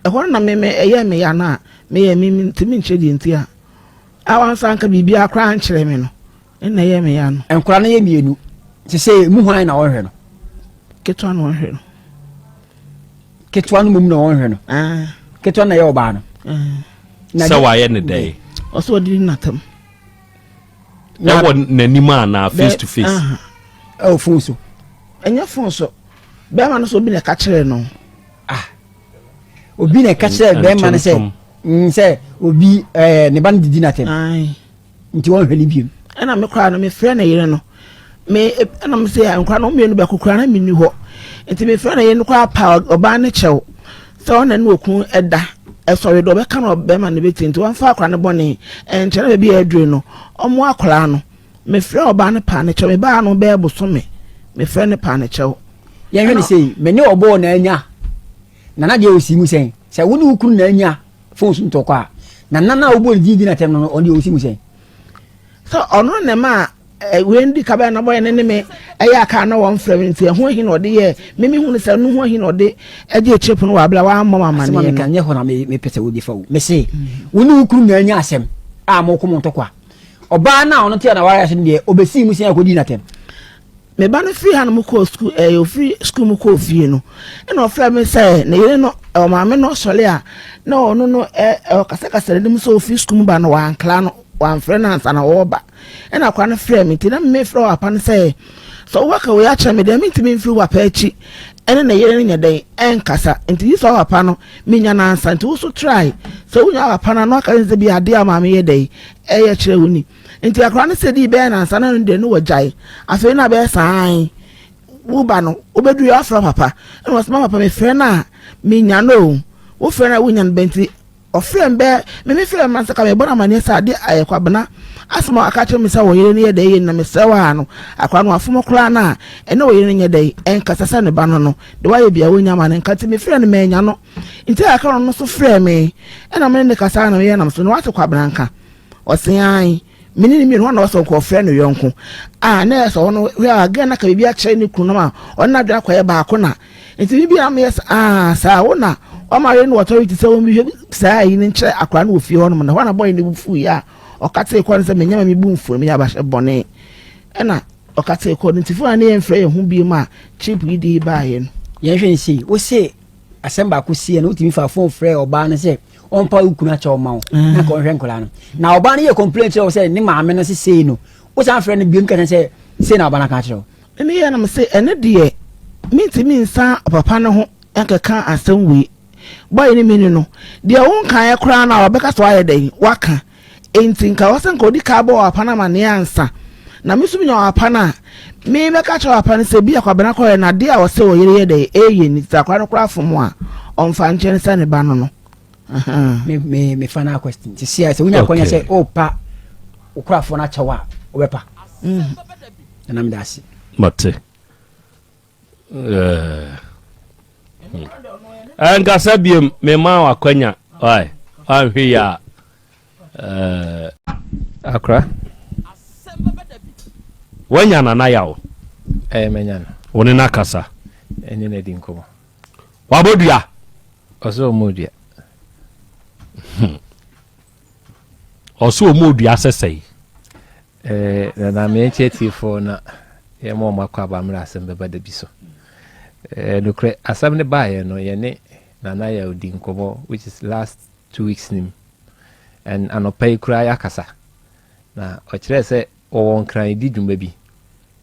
Ɛhɔ no na me me ɛyɛ me ya no a meyɛ me mentumi nkyerɛ deɛ nti a a wansa anka biribiara koraa ankyerɛ me no. Ɛna ɛyɛ me ya no. Nkwadaa no yɛ mmienu. Sese emu hwan na wɔhwɛ no? Ketewa na wɔhwɛ no. Ketewa no mmom na wɔhwɛ no. Ah. Ketewa na ɛyɛ ɔbaa no. Ah. Sɛ wayɛ ne dɛn? Ɔsɛ ɔde ne natam. Ɛwɔ n'anim anaa face to face? Ɛwɔ phone so. Ɛnyɛ phone so. Bɛrima no sɛ obi na ɛka kyerɛ no. Ah. Obi na ɛka kyerɛ bɛrima no sɛ sɛ obi ɛɛ ne ba no didi n'atɛm. Nti wɔnhwɛ no biom. Ɛna me koraa no mefrɛ ne yere no me ɛna me sɛ nkora no mmienu bɛko koraa na menni hɔ nti mefrɛ ne yere no koraa pa ɔbaa ne kyɛw sɛ ɔna ne okunu ɛda ɛsɔre dɛ ɔbɛka no ɔbɛma no bɛti nti wɔmfa akora no bɔne ɛnkyɛ na baabi a adure no ɔmo akora no mefrɛ ɔbaa no paa ne kyɛw mebaa no bɛɛ bosome mefrɛ no paa ne kyɛw. Yɛnhwɛ ne sei me ne ɔbɔɔ na anya nana deɛ ɔsi mu sɛn sɛ wo ne wo kunu na anya Fon so ntɔkwa a na nana a wobɔ ne din di n'atɛm no no, ɔno deɛ ɔsi mu sɛn? Sɛ ɔno na ɛma wei ndi ka bɛyɛ na bɔyɛ ne ne me ɛyɛ aka na wɔn frɛ me nti ɛho ahi na ɔde yɛ me me hu no sɛ no ho ahi na ɔde ɛgye akyire pono wɔ abira wammɔ m amaneɛ no. Asɛm a meka nyɛ hɔ na mepɛ sɛ wode fa wo. Mese wo ne wo kunu na anya asɛm a moko mo ntɔkwa. Ɔbaa no a ɔno te a na ware ase no deɛ ɔbɛsii mu sɛn akɔdii n'atɛm? Me ba no firi hanom kɔɔ sukuu ɛɛ ofiri sukuu mu kɔɔ fie no ɛna ɔfrɛ me sɛ ne yere no ɔmaame no sɔre a na ɔno no ɛ ɔkasakasa n'anim sɛ ofiri sukuu mu ba no wankla no wamfrɛ no ansa na ɔreba ɛna akora no frɛ me nti na mefrɛ wapa no sɛ sɛ wowaka wei akyerɛ me deɛ mentumi mfiri wapa akyi ɛne ne yere no nyɛ dɛn ɛnkasa nti yi sɛ wapa no menya no ansa nti wo so try sɛ wonya wapa no ano aka sɛ bi adeɛ a maame yɛ dɛn ɛyɛ kyerɛ wo ni Nti akwadaa no sɛ dii bɛyɛ nansa na no deɛ no wagyae. Afei na bɛyɛ saa wo ba no wobɛduru yɛ wafrɛ papa ɛna wɔsɛ ma papa mefrɛ no a menya no o wofrɛ no a wonya no bɛ nti ɔfrɛ m bɛɛ me mefrɛ ma sɛ ka mebɔ no amanneɛ sɛ ade ayɛ kwabena asɛm a aka kyerɛ me sɛ wɔ yere no yɛ dɛ yɛ na mesrɛ wɔ a no akwadaa no afom koraa no a ɛne wɔ yere no nyɛ dɛ ɛnkasa sɛ ne ba no no de wayɛ bia wonya ma no nka nti mefrɛ no manya no nti aka no no so frɛ me ɛna me ne ne kasa na meyɛ nam so no wate kwabena nka Ɔse ae, me ne no mmienu hɔ na ɔsɛ ɔkɔ ɔfrɛ no yɔnko a na ɛsɛ ɔno hwɛ a gɛn na ka biribi akyerɛ ne kunu no ma ɔne n'adwene akɔyɛ baako na nti biribi a meyɛ sɛ aa saa wo na wama yere no authority sɛ wɔn hwɛ saa yi no nkyerɛ akora no wɔ fie hɔ nom na hɔ na bɔyɛ ne bu fu yi a ɔka tee kɔ no sɛ menyɛ ma me bu mfu no meyɛ abahyɛ bɔne ɛna ɔka tee kɔ no nti fo a ne yɛmfrɛ yɛn ho bio ma chip yi de baayɛ no. Yɛnhwɛ ne sei, wo se asɛm baako siiɛ no wotumi fa phone frɛ ɔbaa no sɛ ɔmpa wo kunu akyɛw ma wo na ka ɔnhwɛ nkwadaa no na ɔbaa no yɛ complain kyerɛ wo sɛ ne maame no se sei no wosan frɛ no biom ka sɛ sei na ɔbaa no aka akyerɛ wo. Ɛne yɛ na me se ɛne deɛ. Mentumi nsan ɔpapa no ho nkɛka asɛm wei. Boy no mini no, deɛ wonkaeɛ koraa no a ɔbɛka sɛ wayɛ dɛn? Waka. Enti nka ɛwɔ sɛ nka ɔdi kan bɔ ɔpapa no amaneɛ ansa. Na me nso menya ɔpapa no a, me mɛka kyerɛ ɔpapa no sɛ bi a Kwabena kɔyɛ no adeɛ a ɔsɛ ɔyere yɛ dɛn? Ɛyɛ ni. Sɛ akwadaa no koraa fom a, ɔmfa nkyɛ no sɛ ne ba no no. Ahaa. Me me me final question. Sisi a sɛ wonya akwanya sɛ wopa wo korafoɔ no akyɛw a wobɛpa. Mm. Nana meda ase. Mate. Ɛnkasa biem mema wakwanya wae wanhwɛ yi a Akora. Wanya nana yaw. Ɛyɛ manya no. Wo ne no akasa. Ɛne no adi nkɔmmɔ. Wabɔ dua. Ɔsɛ ɔmɔ dua. Ɔsɛ ɔmɔ dua sɛsɛe. Eh, na na meɛnkyɛ atiefoɔ na yɛma ɔmo akɔ aba mmerɛ asɛm bɛba da bi so. Eh, nokorɛ asɛm no baeɛ no yɛne Nana Yaw di nkɔmmɔ which is last 2 weeks nim and anɔpa yi koraa yɛakasa na ɔkyerɛɛ sɛ wɔwɔ Nkran di dwuma bi,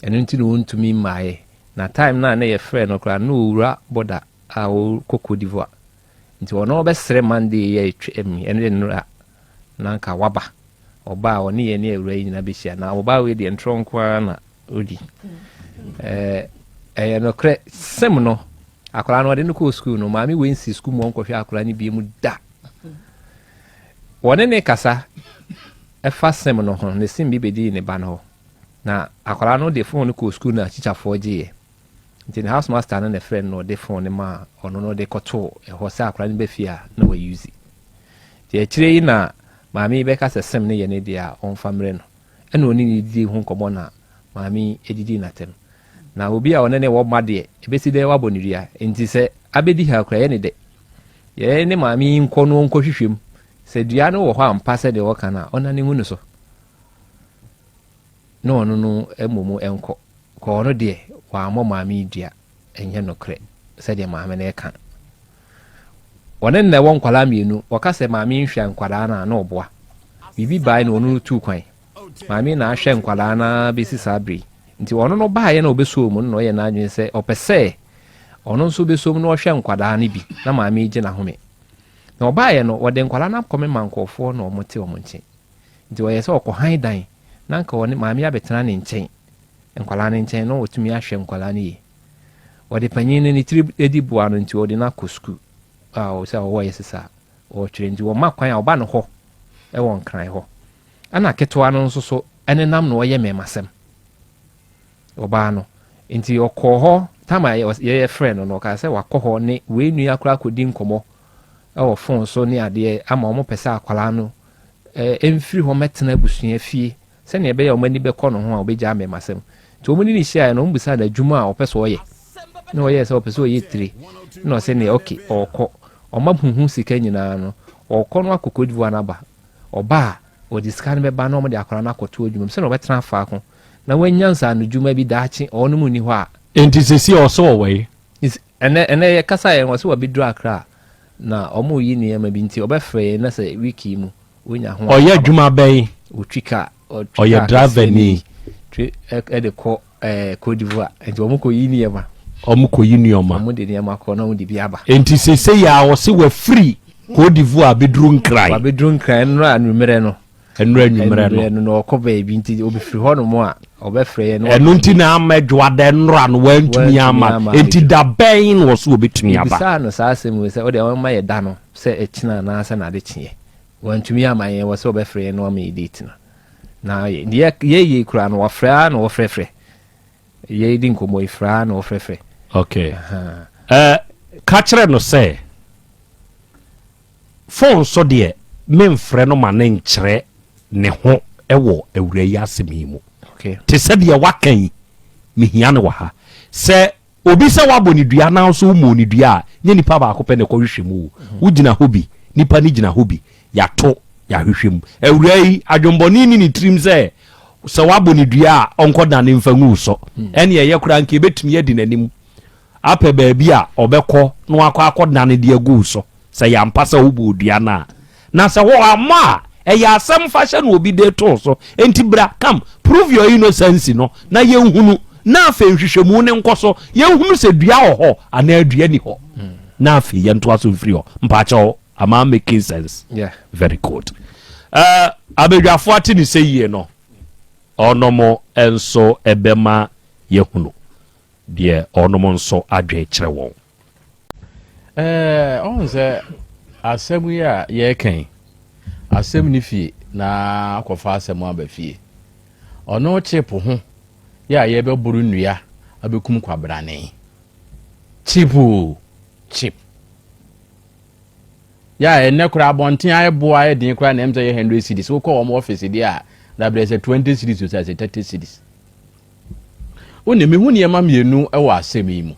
ɛno nti na wɔntumi mmaeɛ. Na time no a na yɛfrɛ no koraa na ɔwura border a ɔkɔ Cote d'Ivoire, nti ɔno ɔbɛsrɛ Monday yɛ atwa mi ɛno de nnora na nka waba. Ɔba a ɔne yɛn ne awura yi nyinaa bɛhyia na ɔbaa wei deɛ ntorɔ nko ara na ɔdi. Ɛyɛ nokorɛ sɛm no, akwaraa no ɔde no kɔɔ sukuu no, maame wei nsi sukuu mu ɔnkɔhwɛ akwaraa no bie mu da. Wɔne ne kasa ɛfa sɛm no ho ne sim bi bɛdii ne ba no hɔ na akwaraa no de phone no kɔɔ sukuu na tikyafoɔ gyeeɛ, nti ne house master no na ɛfrɛ no na ɔde phone no maa ɔno no de kɔtoo ɛhɔ sɛ akwaraa no bɛ fie a na wayuzi. Nti akyire yi na maame yi bɛka sɛ sim no yɛ ne deɛ a ɔmfa mmerɛ no, ɛna ɔne ne didi ho nkɔmmɔ na maame yi didi n'atɛm na obi a ɔne ne wɔ ma deɛ ɛbɛsi dɛ wabɔ ne dua. Nti sɛ abɛdi ha kora yɛ ne dɛ yɛn ne maame yi nkɔ no ɔnkɔhwehwɛ mu sɛ dua no wɔ hɔ ampa sɛ deɛ wɔka no a ɔna ne ngu no so na ɔno no mmom nkɔ kɔ. Ɔno deɛ wammɔ maame yi dua, ɛnyɛ nokorɛ sɛdeɛ maame no ɛka. Ɔne nna ɛwɔ nkwadaa mmienu. Wɔka sɛ maame yi nhwɛ nkwadaa no a na ɔboa biribi bae na ɔno no tuu kwan. Maame na ahwɛ nkwadaa no ara bɛsi saa bere yi. Nti ɔno no baeɛ na ɔbɛsoo mu no na ɔyɛ n'adwene sɛ ɔpɛ sɛ ɔno nso bɛsom na ɔhwɛ nkwadaa no bi na maame yi gye n'ahome. Na ɔbaeɛ no, wɔde nkwadaa no akɔme ma nkurɔfoɔ na wɔte wɔn nkyɛn, nti ɔyɛ sɛ ɔkɔhan dan na nka ɔne maame abɛtena ne nkyɛn, nkwadaa no nkyɛn, na ɔtumi ahwɛ nkwadaa no yie. Wɔde panyin no ne tiri di boa no, nti ɔde no akɔ sukuu a ɔsɛ ɔwɔ yɛ sesa ɔretwerɛ, nti wɔma kwan a ɔba no hɔ wɔ Nkran hɔ. Ɛna ketewa no nso so ɛnenam na ɔyɛ mmɛmasɛm ɔbaa no, nti ɔkɔɔ hɔ tam a yɛyɛ frɛ no no, ɔkaa sɛ wakɔ hɔ ne wei nua koraa akɔdi nkɔmmɔ ɛwɔ phone so ne adeɛ ama wɔn pɛ sɛ akwadaa no ɛmfiri hɔ mɛtena abusua fie sɛnea ɛbɛyɛ a wɔn ani bɛkɔ no ho a wɔbɛgya mmɛmasɛm. Nti wɔn ne ne hyiaeɛ no, wɔn bisa no adwuma a ɔpɛ sɛ ɔyɛ na ɔyɛ sɛ ɔpɛ sɛ ɔyɛ tire na ɔsɛ neɛ okay, ɔrekɔ ɔma huhu sika nyinaa no, ɔrekɔ no akɔ Cote d'Ivoire no aba. Ɔba a ɔde sika no bɛba na wɔde akwadaa no akɔto adwuma mu sɛnea ɔbɛtena faako na wanya nsaanodwuma bi daakye ɔno mu ni hɔ a. Nti sisi ɔsɛ ɔwɔ yi? Ɛnɛ yɛkasa yɛn wɔ sɛ wabɛduru Akra na ɔmo yi nneɛma bi, nti ɔbɛfrɛ yɛn na sɛ week yi mu wonya ho. Ɔyɛ adwuma bɛn? Ɔtwi kaa. Ɔyɛ driver ni. Twi ɛde kɔ Cote d'Ivoire, nti wɔn kɔ yi nneɛma. Wɔn kɔ yi nneɛma. Wɔn de nneɛma kɔ na wɔn de bi aba. Nti sese yɛ a ɔsi wafiri Cote d'Ivoire abɛduru Nkran. Wabɛduru Nkran nnora anwummerɛ no. Nnora anwummerɛ no. No na ɔkɔ baabi, nti obɛfiri hɔ nom a ɔbɛfrɛ yɛn. Ɛno nti na ama adwoada nnora no wantumi ama. Nti da bɛn na ɔso obɛtumi aba? Ebisaa no saa asɛm wei sɛ ɔde ɔma yɛ da no sɛ ɛkyena anaasɛ n'ade kyeɛ. Wantumi ama yɛn, wɔ sɛ ɔbɛfrɛ yɛn na wama yɛ date no. Na yɛ yɛ kura no wɔfrɛ a na wɔfrɛfrɛ yɛ di nkɔmmɔ yi frɛ a na wɔfrɛfrɛ. Okay. Ka kyerɛ no sɛ phone so deɛ memfrɛ no ma ne nkyerɛ ne ho wɔ awura yi asɛm yi mu. Te sɛ deɛ waka yi, mehia no wɔ ha. Sɛ obi sɛ woabɔ ne dua na nso womɔ ne dua a, nyɛ nipa baako pɛ na ɛkɔhwehwɛ mu o. Wogyina hɔ bi, nipa no gyina hɔ bi, yɛato yɛahwehwɛ mu. Awura yi adwembɔne ni ne tirim sɛ sɛ woabɔ ne dua a ɔnkɔda ne mfa ngu so. Ɛne ɛyɛ koraa nka ɛbɛtumi adi n'anim apɛ baabi a ɔbɛkɔ na wakɔ akɔdane de agu so sɛ yɛampa sɛ wobɔ dua no a. Na sɛ wɔammɔ a, ɛyɛ asɛm fa hyɛ no obi de too so. Enti bra, come, prove your innocence no na yɛnhunu. Na afei nhwehwɛmu no nkɔ so, yɛnhunu sɛ dua wɔ hɔ anaa dua ni hɔ. Na afei yɛntoa so mfiri hɔ. Mpaakyɛw, am I making sense? Yeah. Very good. Uh, abadwafoɔ ate ne sɛ yie no, ɔnom nso ɛbɛma yɛhunu deɛ ɔnom nso adwene kyerɛ wɔn. Ɛɛ, ɔhu sɛ asɛm yi a yɛreka yi, asɛm ne fie na akɔfa asɛm aba fie. Ɔno chip ho yɛ a yɛbɛboro nnua abɛkum kwabrane. Chip o, chip. Yɛ a ɛnnɛ koraa abɔnten ayɛ boɔ ayɛ den koraa na ɛm sɛ yɛ 100 cedis. Wokɔ wɔn office deɛ a, dabrɛ sɛ 20 cedis o sɛ sɛ 30 cedis. Wonim, mehu nneɛma mmienu wɔ asɛm yi mu.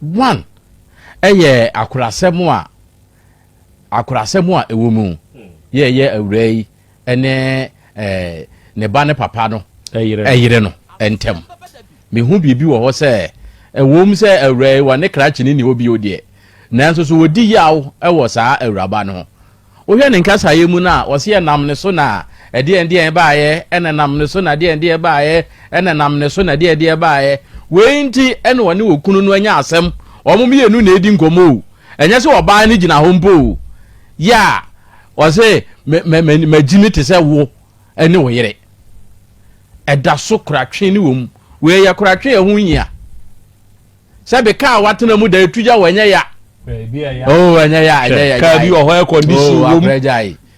One, ɛyɛ akorasɛm a akorasɛm a ɛwɔ mu yɛ ɛyɛ awuraa yi ne ɛɛ ne ba ne papa no ɛyere no ntɛm. Mehu biribi wɔ hɔ sɛ ɛwom sɛ awuraa yi wɔne krakye ne ni hɔ bio deɛ, nanso so wɔdi yaw wɔ saa awuraba no ho. Wohwɛ ne nkasaeɛ mu no a, ɔse ɛnam ne so na ɛdeɛn deɛn baeɛ, ɛna ɛnam ne so na deɛn deɛn baeɛ, ɛna ɛnam ne so na deɛn deɛn baeɛ. Wei nti ɛna ɔne okunu no anya asɛm. Wɔn mmienu na ɛredi nkɔmmɔ o. Ɛnyɛ sɛ ɔbaa no gyina hɔ mpo o. Yɛ a, ɔse me, me, me, magyimi te sɛ wo ne wo yere. Ɛda so koratwe ne wɔ mu. Wei yɛ koratwe a ɛho nhia. Sɛbe kaa watena mu da etu gya wɔ ɛnyɛ ya. Oh ɛnyɛ ya ɛnyɛ ya. Kaa bi wɔ hɔ air condition oh, wɔ mu.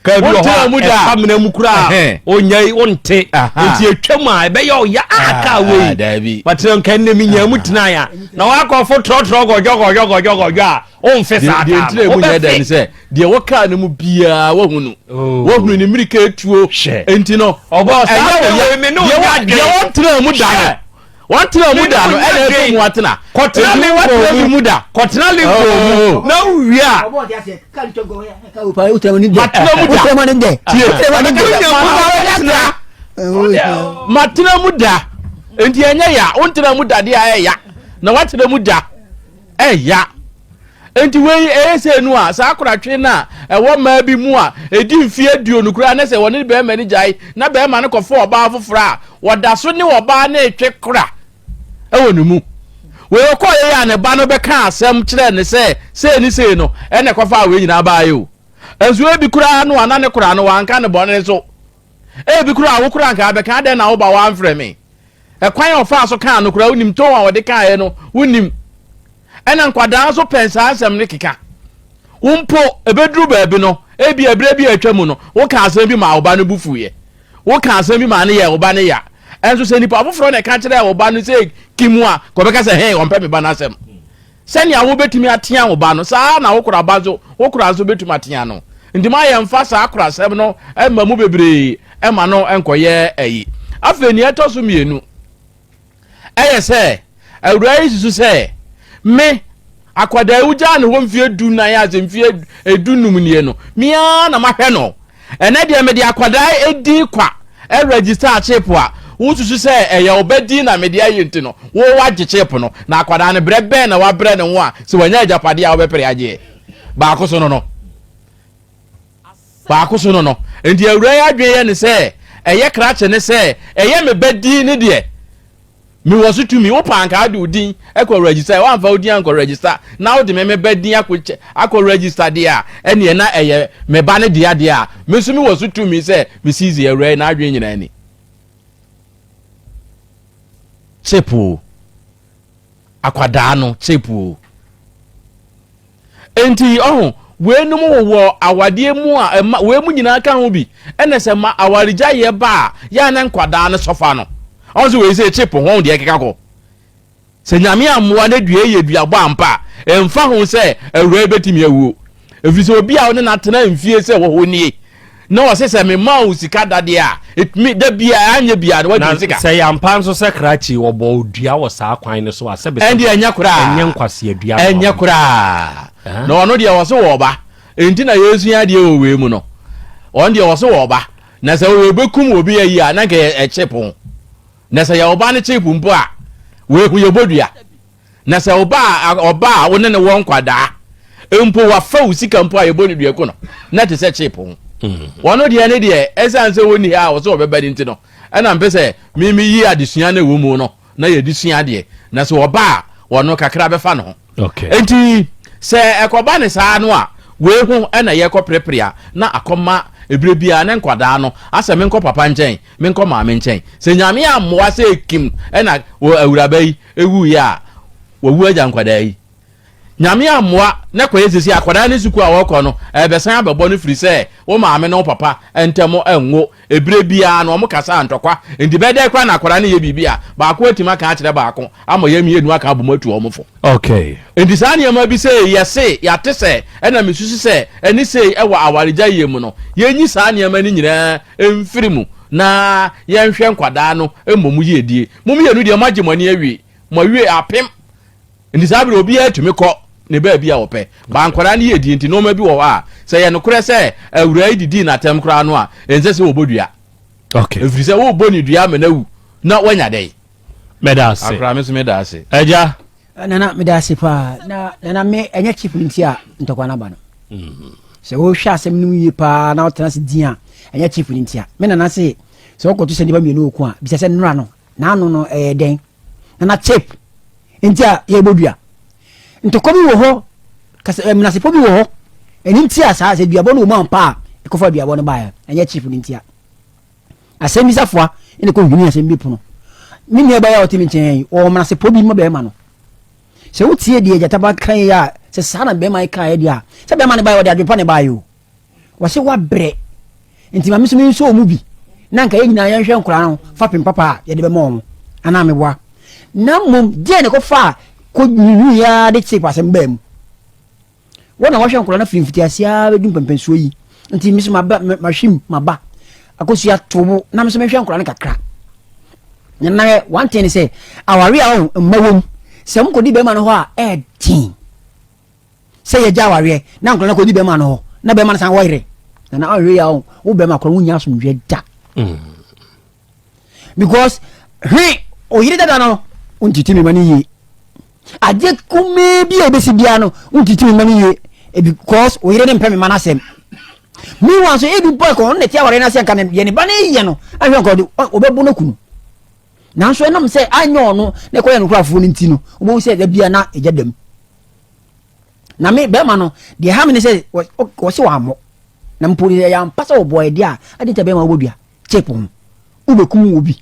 Kaa bi wɔ hɔ a ɛfa mena mu koraa onya yi wonte. Nti etwa mu a ɛbɛyɛ ɔya a ah, kaa wei. Daabi. Watena nka nne mi nya mu tena ya. Na wakɔfo trɔtrɔ gɔdwɔ gɔdwɔ gɔdwɔ gɔdwɔ a womfe saa kaa no. Deɛ ntira mu nyɛ dɛ ne sɛ deɛ wɔ kaa no mu biara wahu no. Oh. Wahunu ne mmirika etuo. Nti no ɔbɔ saa wei me ne onya dwen. Deɛ wɔntena mu da no. Wɔntena mu da no ɛna ɛsɛ mu atena. Kɔtena Lincoln mu da. Kɔtena Lincoln mu oh. na wowie a. Matena mu da. Tie. Matena mu da. Nti ɛnyɛ ya. Wontena mu da deɛ ɛyɛ ya. Na watena mu da. Ɛya. Enti wei ɛyɛ sɛ nu a saa koratwe no a ɛwɔ mmaa bi mu a ɛdi mfeɛ aduonu koraa na sɛ wɔne bɛrima no gyae na bɛrima no kɔfa ɔbaa foforɔ a wɔda so ne ɔbaa no retwe kora ɛwɔ ne mu. Wei ɔkɔɔ yɛ a ne ba no bɛka asɛm kyerɛ ne sɛ sei ne sei no ɛna ɛkɔfaa wei nyinaa baeɛ o. Nso ebi koraa no a na ne koraa no wanka ne bɔne so. Ebi koraa wo koraa nka abɛka adɛn na wo ba wamfrɛ me. Ɛkwan a ɔfaa so kaa no koraa wonim, tone a ɔde kaeɛ no wonim. Ɛna nkwadaa nso pɛn saa nsɛm no keka. Wo mpo ɛbɛduru baabi no, ebi ɛberɛ bi a atwa mu no, woka asɛm bi maa wo ba no bo fuiɛ. Woka asɛm bi maa no yɛɛ wo ba no ya. Ɛnso sɛ nipa foforɔ na ɛka kyerɛɛ wo ba no sɛ kim a, kɔbɛka sɛ hɛn ɔmpɛ me ba no asɛm. Sɛnea wobɛtumi atea wo ba no, saa ara na wo kora ba nso, wo kora nso bɛtumi atea no. Nti ma yɛmfa saa korasɛm no mma mu bebree ma no nkɔyɛ ayi. Afei nea ɛtɔ so mmienu ɛyɛ sɛ awuraa yi susu sɛ me akwadaa yi wogyaa ne hɔ mfeɛ du nan a sɛ mfeɛ edu num nie no, me ara na mahwɛ no. Ɛnɛ deɛ mede akwadaa edin kwa ɛregister chip a wosusu sɛ ɛyɛ ɔba din na mede ayɛ nti no wo wagye chip no na akwadaa no brɛ bɛn na wabrɛ ne ho a sɛ wanya agyapadeɛ a wobɛpere agyeɛ baako so no no baako so no no nti awura yi adwene yɛ ne sɛ ɛyɛ krakye ne sɛ ɛyɛ me ba din ne deɛ Mewɔ so tumi. Wopɛ a anka wode wo din kɔ register. Woamfa wo din ankɔ register na wode me me ba din akɔ akɔ register deɛ a, ɛneɛ na ɛyɛ me ba no dea deɛ a, me nso mewɔ so tumi sɛ me seize awura yi n'adwene nyinaa ni. Chip o. Akwadaa no chip o. Enti ɔho, weinom wowɔ awadeɛ mu a ɛma wei mu nyinaa ka ho bi. Ɛna sɛ ma awaregyaeɛ ba a, yɛ a na nkwadaa no sɔfa no. Ɔho sɛ wei sɛ chip ho deɛ ɛkeka kɔ. Sɛ Nyame ammoa na dua yɛ duabɔ ampa a, ɛmfa ho sɛ awuraa yi bɛtumi awuo. Ɛfiri sɛ obi a wo ne no atena mfie sɛ wɔ hɔ nie, na ɔse sɛ mema wo sika dadeɛ a, ɛtumi da biara anyɛ biara no wagye sika. Na sɛ yɛ ampa nso sɛ krakye wɔbɔ wo dua wɔ saa kwan no so a, sɛbe sɛbe, Ɛndeɛ ɛnyɛ koraa. ɛnyɛ nkwasea dua na Ɛnyɛ wabɔ. koraa. Na ɔno deɛ ɔse wɔ ba. Enti na yɛresua adeɛ wɔ wei mu no. Ɔno deɛ ɔse wɔ ba. Na sɛ wɔbɛkum obi ayi a, na nka ɛkye pon. Na sɛ yɛ ɔba no kye po mpo a, wei ho yɛbɔ dua. Na sɛ ɔba a ɔba a wo ne no wɔ nkwadaa mpo wafa wo sika mpo a yɛbɔ no dua ku no na te sɛ chip ho. Wɔn deɛ ne deɛ ɛsiane sɛ wɔnni ha a wɔsɛ wɔbɛba no nti no ɛna mpɛ sɛ mimi yi adesua no ɛwɔ mu no. na yɛde sua adeɛ na sɛ ɔba a wɔno kakra bɛfa ne ho. Okay. Enti sɛ ɛkɔba ne saa no a, wei ho ɛna yɛkɔ perepere a na akɔma ebire biara ne nkwadaa no asɛ menkɔ papa nkyɛn, menkɔ maame nkyɛn. Sɛ Nyame ammoa sɛ ekim ɛna wɔ awuraba yi ewuiɛ a, wawu agya nkwadaa yi. Nyame ammoa na kɔyɛ sisi akwadaa ne sukuu a wɔkɔ no ɛbɛsan abɛbɔ no firi sɛ wo maame ne wo papa ntɛm ɛnwo. Ebire biara no wɔn kasa ntɔkwa nti bɛdɛ koraa na akwadaa no yɛ biribi a, baako atumi aka akyerɛ baako ama yɛn mmienu aka abom atu wɔn fo. Nti saa nneɛma bi sei yɛse yɛate sɛ ɛna mesusu sɛ ɛne sei ɛwɔ awaregyaeɛ mu no, yɛnyi saa nneɛma no nyinaa mfiri mu na yɛnhwɛ nkwadaa no mmom yiedie. Mo mmienu deɛ moagye mo ani awie, moawie apem. Nti saa bere obiara tumi kɔ ne baabi a ɔpɛ. Ba nkwadaa no yiedie nti nneɛma bi wɔ hɔ a sɛ yɛ nokorɛ sɛ awuraa yi didii n'atɛm koraa no a, ɛnsɛ sɛ wɔbɔ dua. Ɛfiri sɛ wobɔ ne dua ama no awu na woanya dɛn? Meda ase. Akora me nso meda ase. Agya. Nana meda ase paa. Na nana me ɛnyɛ chief nti a ntɔkwa no aba no. Sɛ wohwɛ asɛm no mu yie paa na wotena ase din a, ɛnyɛ chief no nti a. Me nana se sɛ wokɔto sɛ nnipa mmienu ɔko a, bisa sɛ nnora no, n'ano no ɛyɛ dɛn? Nana chief nti a yɛbɔ dua. Ntɔkwa bi wɔ hɔ, kasa menasepɔ bi wɔ hɔ. Ɛno nti a saa sɛ duabɔ no wɔ mu ampa a, ɛkɔfa duabɔ no baeɛ. Ɛnyɛ chief no nti a. Asɛm bi safoa na ɛkɔ hwini asɛm bi pono. Me nua baa yi a ɔte me nkyɛn yi, ɔwɔ menasepɔ bi ma bɛrima no. Sɛ wotie deɛ gyata ba ka yi a, sɛ saa na bɛrima yi kaeɛ deɛ a, sɛ bɛrima no baeɛ ɔde adwempa na ɛbaeɛ o. Wɔse wabrɛ. Nti ma me nso mensɔ mu bi. Na nka yɛn nyinaa yɛnhwɛ nkwadaa no fapem papa a yɛde bɛma wɔn. Anaa meboa. Na mmom deɛ na ɛkɔfaa kɔ nwiinwii ara de kyee asɛm baa mu. Wɔn na wɔhwɛ nkwadaa no firi mfitiaseɛ ara bɛdu mpɛmpɛnsoɔ yi. Nti me nso maba mahwim maba akosua to bo na me nso mehwɛ nkwadaa no kakra. Na na one thing sɛ aware a ɔho mma wom sɛ mokɔdi bɛrima no hɔ a ɛɛden sɛ yɛgya awareɛ na nkwadaa no kɔdi bɛrima no hɔ na bɛrima no san wɔ yere na na ɔhwɛ yɛ a wo bɛrima korɔ wonya asomdwoeɛ da. Because hwe oyere dada no wontiti me ma no yie. Adeɛ kumaa bi a ɛbɛsi biara no wontiti me ma no yie because oyere no mpɛ me ma no asɛm. Meanwhile nso ebi mpo ɛkɔ ɔno na ɛte awareɛ no ase anka deɛ ne ba no yɛ no ahwɛ nka ɔde ɔbɛbo no kunu. Nanso ɛnam sɛ anyɛ ɔno na ɛkɔyɛ no korafoɔ no nti no wobɛhu sɛ da bia na ɛgya dam. Na me bɛrima no deɛ ɛha me ne sɛ wɔse wɔammɔ na mpo yɛ ampa sɛ wɔbɔɔ ɛdeɛ a ade nti a bɛrima wobɔ dua chip ho wobɛkum obi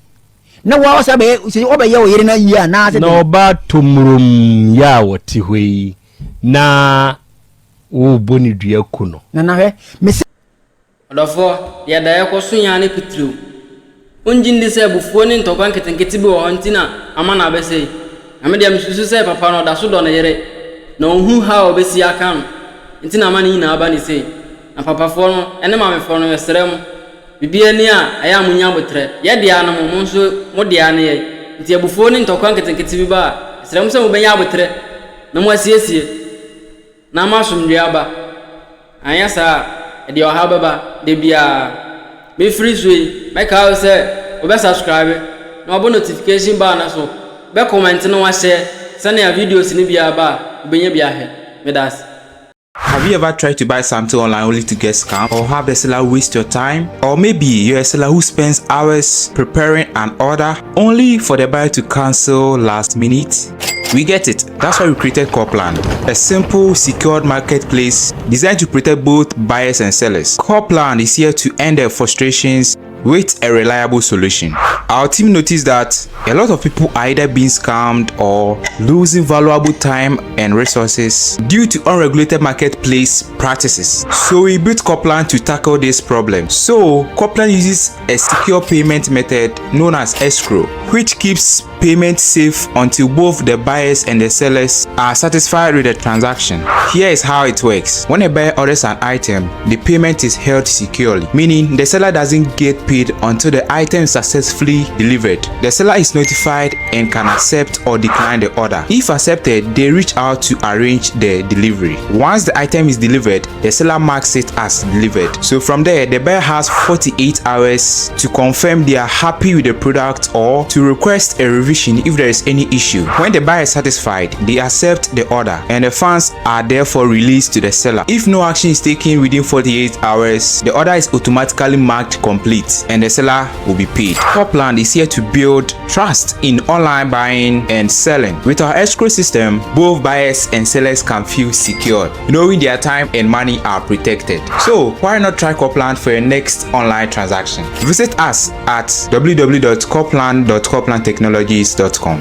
na woa sɛ bɛyɛ sɛ wɔbɛyɛ wo yere no yie anaasɛ Na ɔbaa tomurom yi a ɔte hɔ yi na worebɔ ne dua ku no. Nana hwɛ mese. Ɔdɔfoɔ, deɛ da yɛkɔ so yi ara ne pitiriw. Wongye nni sɛ abufuo ne ntɔkwa nketenkete bi wɔ hɔ nti na ama no abɛsɛe yi? Na me deɛ mesusu sɛ papa no ɔda so dɔ ne yere, na ɔnhu haw a ɔbɛsi aka no nti na ama ne nyinaa aba ne sei. Na papafoɔ no ne maamefoɔ no, yɛsrɛ mo, biribiara ni a ɛyɛ a monnya aboterɛ. Yɛ dea no mo, mo nso mo dea ne yɛn. Nti abufuo ne ntɔkwa nketenkete bi ba a, yɛsrɛ mo sɛ mobɛnya aboterɛ na moasiesie. Na ama asomdwoeɛ aba. Anyɛ saa a, ɛde ɔhaw bɛba da biara. Mefiri so yi, mɛkae wo sɛ wobɛ subscribe na wabɔ notification bell no so, wobɛ comment na wahyɛ sɛnea videos no biara ba a, wobɛnya bi ahwɛ. Meda ase. Have you ever tried to buy something online only to get scammed or have the seller waste your time? Or maybe you're a seller who spends hours preparing an order only for the buyer to cancel last minute? We get it. That's why we created Corplan, a simple, secured marketplace designed to protect both buyers and sellers. Corplan is here to end their frustrations with a reliable solution. Our team noticed that a lot of people are either being scammed or losing valuable time and resources due to unregulated marketplace practices. So we built Corplan to tackle this problem. So Corplan uses a secure payment method known as escrow, which keeps payment safe until both the buyers and the sellers are satisfied with the transaction. Here is how it works. When a buyer orders an item, the payment is held securely, meaning the seller doesn't get paid until the item is successfully delivered. The seller is notified and can accept or decline the order. If accepted, they reach out to arrange the delivery. Once the item is delivered, the seller marks it as delivered. So from there, the buyer has 48 hours to confirm they are happy with the product or to request a revision if there is any issue. When the buyer is satisfied, they accept the order and the funds are therefore released to the seller. If no action is taken within 48 hours, the order is automatically marked complete. complete and the seller will be paid. Copland is here to build trust in online buying and selling. With our escrow system, both buyers and sellers can feel secure, knowing their time and money are protected. So, why not try Copland for your next online transaction? Visit us at www.copland.coplandtechnologies.com.